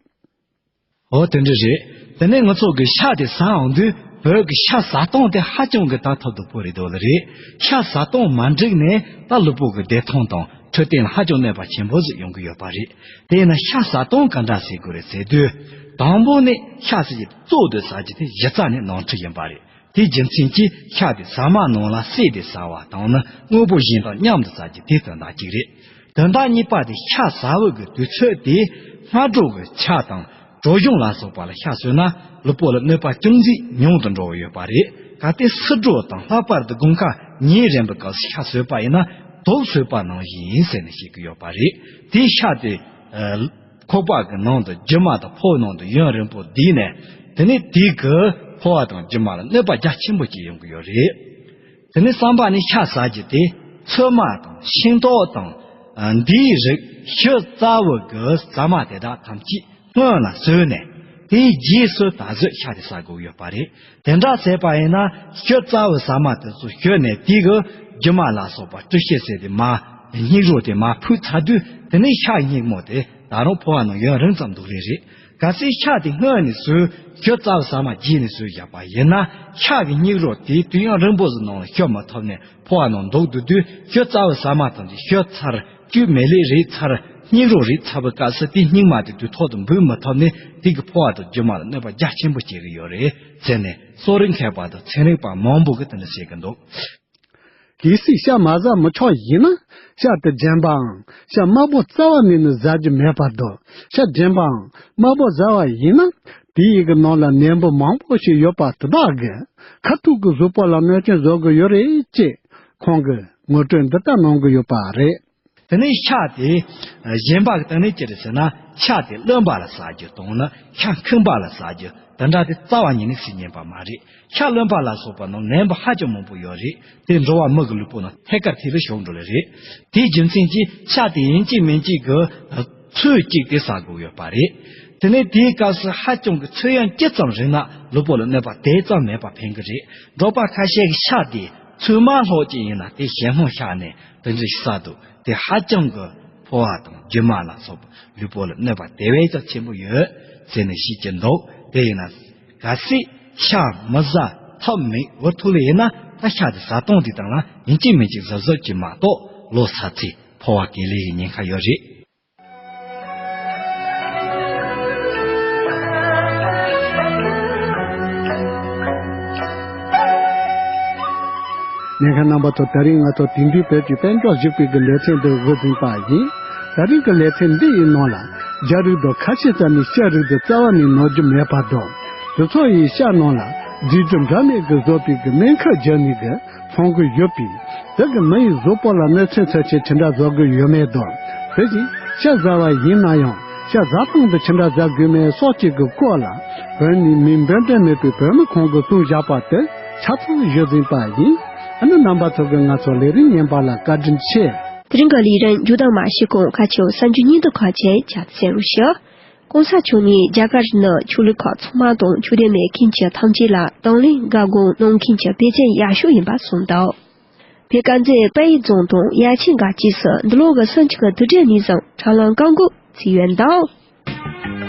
འོ་དེ་འདྲ་རེད། དེ་ནས་ང་ཚོ་གི་ཤ་དེ་ཟ་འོང་དུས་བོད་ཀྱི་ཤ་ཟ་སྟངས་དེ་ཧ་ཅང་གི་ད་ཐབས་སྡུག་པོ་རེད་འདུག་ལེ་རེད། ཤ་ཟ་སྟངས་མ་འགྲིག་ནས་ད་ལུས་པོ་གི་བདེ་ཐང་དང་འཕྲོད་བསྟེན་ལ་ཧ་ཅང་གནོད་པ་ཆེན་པོ་ཟིག་ཡོང་གི་ཡོད་པ་རེད། དེས་ན་ཤ་ཟ་སྟངས་ག་འདྲ་ཟེར་དགོས་རེད་ཟེར་དུས། དང་པོ་ནས་ཤ་ཟ་རྒྱུ་གཙོ་དེ་ཟ་རྒྱུ་དེ་གཞི་རྩ་ནས་ནོར་འཁྲུལ་ཡིན་པ་རེད། དེའི་རྒྱུ་མཚན་གྱིས་ཤ་དེ་ཟ་མ་ནང་ལ་བསྲེས་ཏེ་ཟ་བ་དང་ནི་དངོས་པོ་གཞན་དང་མཉམ་དུ་ཟ་རྒྱུ་དེ་དོན་དག་གཅིག་རེད། དོན་དག་གཉིས་པ་དེ་ཤ་ཟ་བའི་གི་དུས་ཚོད་དེ་སྔ་དྲོ་གི་ཆ་དང་དྲོ་གཞོང་ལ་སོགས་པ་ལ་ཤ་ཟོས་ན་ལུས་པོ་ལ་གནོད་པ་ཅུང་ཟད་ཉུང་དུ་འགྲོ་གི་ཡོད་པ་རེད། གལ་ཏེ་ཕྱི་དྲོ་དང་ལྷག་པར་དུ་དགོང་ཁ་ཉིན་རན་པའི་སྐབས་སུ་ཤ་ཟོས་པ་ཡིན་ན་དུག་ཟོས་པ་ནང་བཞིན་ཡིན་ཟེར་ནས་བཤད་ཀྱི་ཡོད་པ་རེད། དེའི་ཤ་དེ། ཨ། ཁོག་པ་གི་ནང་དུ་རྒྱུ་མ་དང་ཕོ་ནང་དུ་ཡུན་རིང་པོ་བསྡུས་ནས། དེ་ནས་དེ་གི་ཕོ་བ་དང་རྒྱུ་མ་ལ་གནོད་པ་རྒྱ་ཆེན་པོ་ཅིག་ཡོང་གི་ཡོད་རེད། དེ་ནས་གསུམ་པ་ནི་ཤ་ཟ་རྒྱུ་དེ་ཚོད་མ་དང་ཤིང་ཏོག་དང་། ཨ། འདིའི་རིགས་ཞིབ་ཚགས་པོ་གི་ཟ་མ་དེ་དག་ཐམས་ཅད་སྔོན་ལ་ཟོས་ནས། དེའི་རྗེས་སུ་ད་གཟོད་ཤ་དེ་ཟ་དགོས་ཡོད་པ་རེད། དེ་འདྲ་བྱས་པ་ཡིན་ན་ཤ་རྩ་བའི་ཟ་མ་དེ་ཚོ་ཤ་ནས་དེ་གི་རྒྱུ་མ་ལ་སོགས་པ་སྤྲི་ཤད་ཟེར་དེ་མར་སྙིགས་རོ་དེ་མར་ཕུད་ཚར་དུས་དེ་ནས་ཤ་སྙིགས་མོ་དེ་ད་རུང་ཕོ་བ་ནང་ཡུན་རིང་ཙམ་འདུག་ལེ་རེད། གལ་སྲིད་ཤ་དེ་སྔོན་ནས་ཟོས། ཤ་རྩ་བའི་ཟ་མ་རྗེས་ནས་ཟོས་བཞག་པ་ཡིན་ན། ཤ་གི་སྙིགས་རོ་དེ་དུས་ཡུན་རིང་པོ་ཟིག་ནང་ལ་ཤོར་མ་ཐུབ་ནས་ཕོ་བ་ནང་འདུག་སྡོད་དུས། ཤ་རྩ་བའི་ཟ་མ་དང་དེ་ཤ་ཚར། བཅུད་མེད་ལེ་རེད་ཚར། སྙིགས་རོ་རེད་ཚར་བའི་སྐབས་སུ་དེ་སྙིགས་མ་དེ་དུས་ཐོག་ཏུ་འབུད་མ་ཐུབ་ནས་དེ་གི་ཕོ་བ་དང་རྒྱུ་མ་ལ་གནོད་པ་རྒྱ་ཆེན་པོ་སྐྱེལ་གི་ཡོད་རེད་ཟེར་ནས། གསོ་རིག་མཁས་པ་དང་ཚན་རིག་པ་མང་པོ་གིས་དེ་འདྲ་བཤད་གི་འདུག། གལ་སྲིད་ཤ་མ་ཟ་མི་ཆོག་ཡིན་ན། ཤ་དེ་རྒྱན་པའམ་ཤ་དམར་པོ་རྩ་བ་ནས་ནི་ཟ་རྒྱུ་མེད་པར་འདུག། ཤ་རྒྱན་པའམ་དམར་པོ་ཟ་བ་ཡིན་ན། དེ་ཡི་གི་ནང་ལ་ནད་འབུ་མང་པོ་ཞིག་ཡོད་པ་དེ་དག་གིས་ཁ་ཐུག་གི་གཟུགས་པོ་ལ་གནོད་སྐྱོན་བཟོ་གི་ཡོད་རེད་ཅེས་ཁོང་གིས་ངོ་སྤྲོད་འདི་ལྟར་གནང་གི་ཡོད་པ་རེད། དེ་ནས་ཤ་དེ་གཞན་པ་གི་སྟེང་ནས་ཅི་རེད་ཟེར་ན། ཤ་དེ་རློན་པ་ལ་ཟ་རྒྱུ་དང་ནི་ཤ་ཁེངས་པ་ལ་ཟ་རྒྱུ་དེ་འདྲ་དེ་རྩ་བ་ཉིད་ནས་སྲིད་ཉན་པ་མ་རེད། ཤ་རློན་པ་ལ་སོགས་པ་ནང་ནད་འབུ་ཧ་ཅང་མང་པོ་ཡོད་རེད། དེ་འགྲོ་བ་མི་གི་ལུས་པོ་ནང་ཐད་ཀར་ཐེ་བའི་ཤོག་འགྲོ་ལེ་རེད། དེའི་རྒྱུ་མཚན་གྱིས་ཤ་དེ་ཡིན་གཅིག་མིན་གཅིག་གི་ཚོད་གཅིག་དེ་ཟ་དགོས་ཡོད་པ་རེད། དེ་ནས་དེའི་སྐབས་སུ་ཧ་ཅང་གི་ཚོད་ཡུན་ཅི་ཙམ་རིང་ན་ལུས་པོ་ལ་གནོད་པ་དེ་ཙམ་མེད་པ་ཕན་གི་རེད། འབྲོག་པ་ཁ་ཤས་ཀྱིས་ཤ་དེ་ཚོད་མ་ལྷག་ཅིག་ཡིན་ན་དེ་ཞལ་སྔོན་བཤགས་ནས་དེ་འདྲ་ཞིག་ཟ་འདུག། དེ་ཧ་ཅང་གི་ཕོ་བ་དང་རྒྱུ་མ་ལ་སོགས་པ་ལུས་པོ་ལ་གནོད་པ་དེ་བས་ཀྱང་ཆེན་པོ་ཡོད་ཟེར་ནས་བཤད་ཀྱི་འདུག། དེ་ཡིན་ན་གལ་སྲིད་ཤ་མི་ཟ་ཐབས་མེད་འུ་ཐུག་ལེ་ཡིན་ན། ད་ཤ་དེ་ཟ་སྟངས་དེ་དང་ལ་ཡིན་གཅིག་མིན་གཅིག་གཟབ་གཟབ་ཅིག་མ་གཏོགས་ལོ་ཚ་ཚེ་ཕོ་བ་གས་ལེ་ཡི་ཉེན་ཁ་ཡོད་རེད། ཉན་མཁན་རྣམ་པ་ཚོ། ད་རིང་ང་ཚོ་དེང་དུས་བོད་ཀྱི་དཔལ་འབྱོར་ཞིག་པའི་གི་ལེ་ཚན་འདི་འགོ་འཛིན་པ་ཡིན། ད་རིང་གི་ལེ་ཚན་འདི་ཡི་ནང་ལ་རྒྱ་རིགས་དང་ཁ་ཆེ་ཙམ་ནས་ཤ་རིགས་འདི་རྩ་བ་ནས་ནོར་རྒྱུ་མེད་པ་དང་། དེ་ཚོ་ཡི་ཤ་ནང་ལ་རྫས་འགྱུར་འདྲ་མིན་གྱི་བཟོ་པའི་གི་སྨན་ཁབ་བརྒྱབ་ནས་གི་འཚོང་གི་ཡོད་པས། དེ་གི་མི་ཡི་གཟུགས་པོ་ལ་གནོད་འཚེ་ཚབས་ཆེ་ཅི་འདྲ་བཟོ་གི་ཡོད་མེད་དང་། དེ་བཞིན་ཤ་ཟ་བ་ཡིན་ན་ཡང་ཤ་ཟ་སྟངས་འདི་ཅི་འདྲ་ཟ་དགོས་མེད་སོགས་ཀྱི་གི་སྐོར་ལ། བོད་ནས་མི་འབོད་འབྲེལ་མེད་པའི་བོད་མི་ཁོང་གིས་གསུངས་བཞག་པ་དེ་ཆ་ཚང་ཞུ་འཛིན་པ་ཡིན། ཨ་ནི་རྣམ་པ་ཚོ་གིས་ང་ཚོ་ལས་རིམ་ཉན་པ་ལ་བཀའ་དྲིན་ཆེ། དེ་རིང་གི་ལས་རིམ་མཇུག་བསྡོམས་མ་ཞུས་གོང་། ཁ་ཆེའུ་གསར་འགྱུར་སྙིང་བསྡུས་ཁག་ཅིག་བཅར་ཏེ་གསན་རོགས་ཞུ། གོང་ས་མཆོག་ནས་རྒྱ་གར་ནི་ཆོས་ལུགས་ཁག་ཚང་མ་དང་ཆོས་དད་མེད་མཁན་གྱི་ཐམས་ཅད་ལ་དང་ལེན་དགའ་དགོངས་གནང་མཁན་གྱི་དཔེ་མཚོན་ཡག་ཤོས་ཡིན་པ་གསུངས་འདུག། བོད་དཀར་མཛེས་དཔལ་ཡུལ་རྫོང་དང་ཡ་ཆེན་སྒར་བཅས་སུ་འདི་ལོ་གི་སུམ་ཅུ་གི་དུས་དྲན་ནས་བཟུང་དྲ་ལམ་བཀག་འགོག་བྱས་ཡོད་འདུག།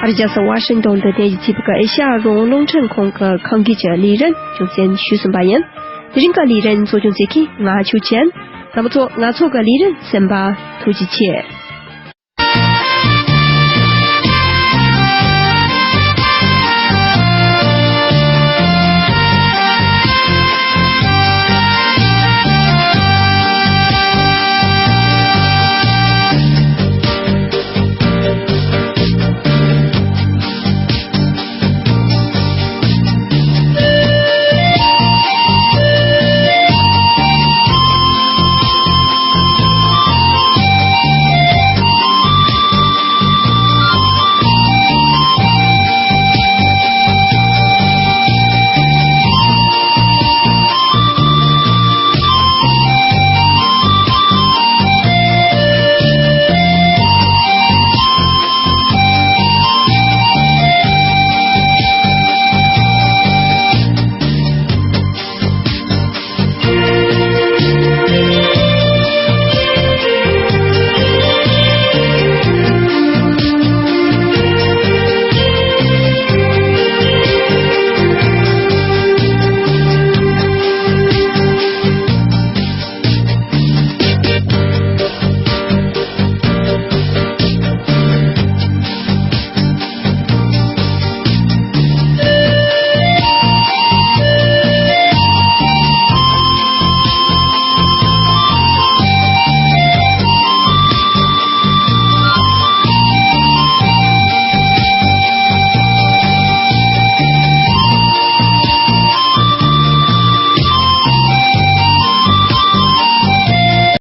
ཨ་རི་རྒྱལ་ས་ཝ་ཤིང་ཏོན་དུ་གནས་ཡུལ་གཙོས་པའི་ཨེ་ཤ་ཡ་རང་དབང་རླུང་འཕྲིན་ཁང་གི་ཁམས་སྐད་ཀྱི་ལས་རིམ་རྒྱང་སྲིང་ཞུས་ཟིན་པ་ཡིན། དེ་རིང་གི་ལས་རིམ་གཙོ་སྐྱོང་མཛད་མཁན་ང་ཆོས་ཅན། རྣམ་པ་ཚོ་ང་ཚོ་གི་ལས་རིམ་གསན་པར་ཐུགས་རྗེ་ཆེ།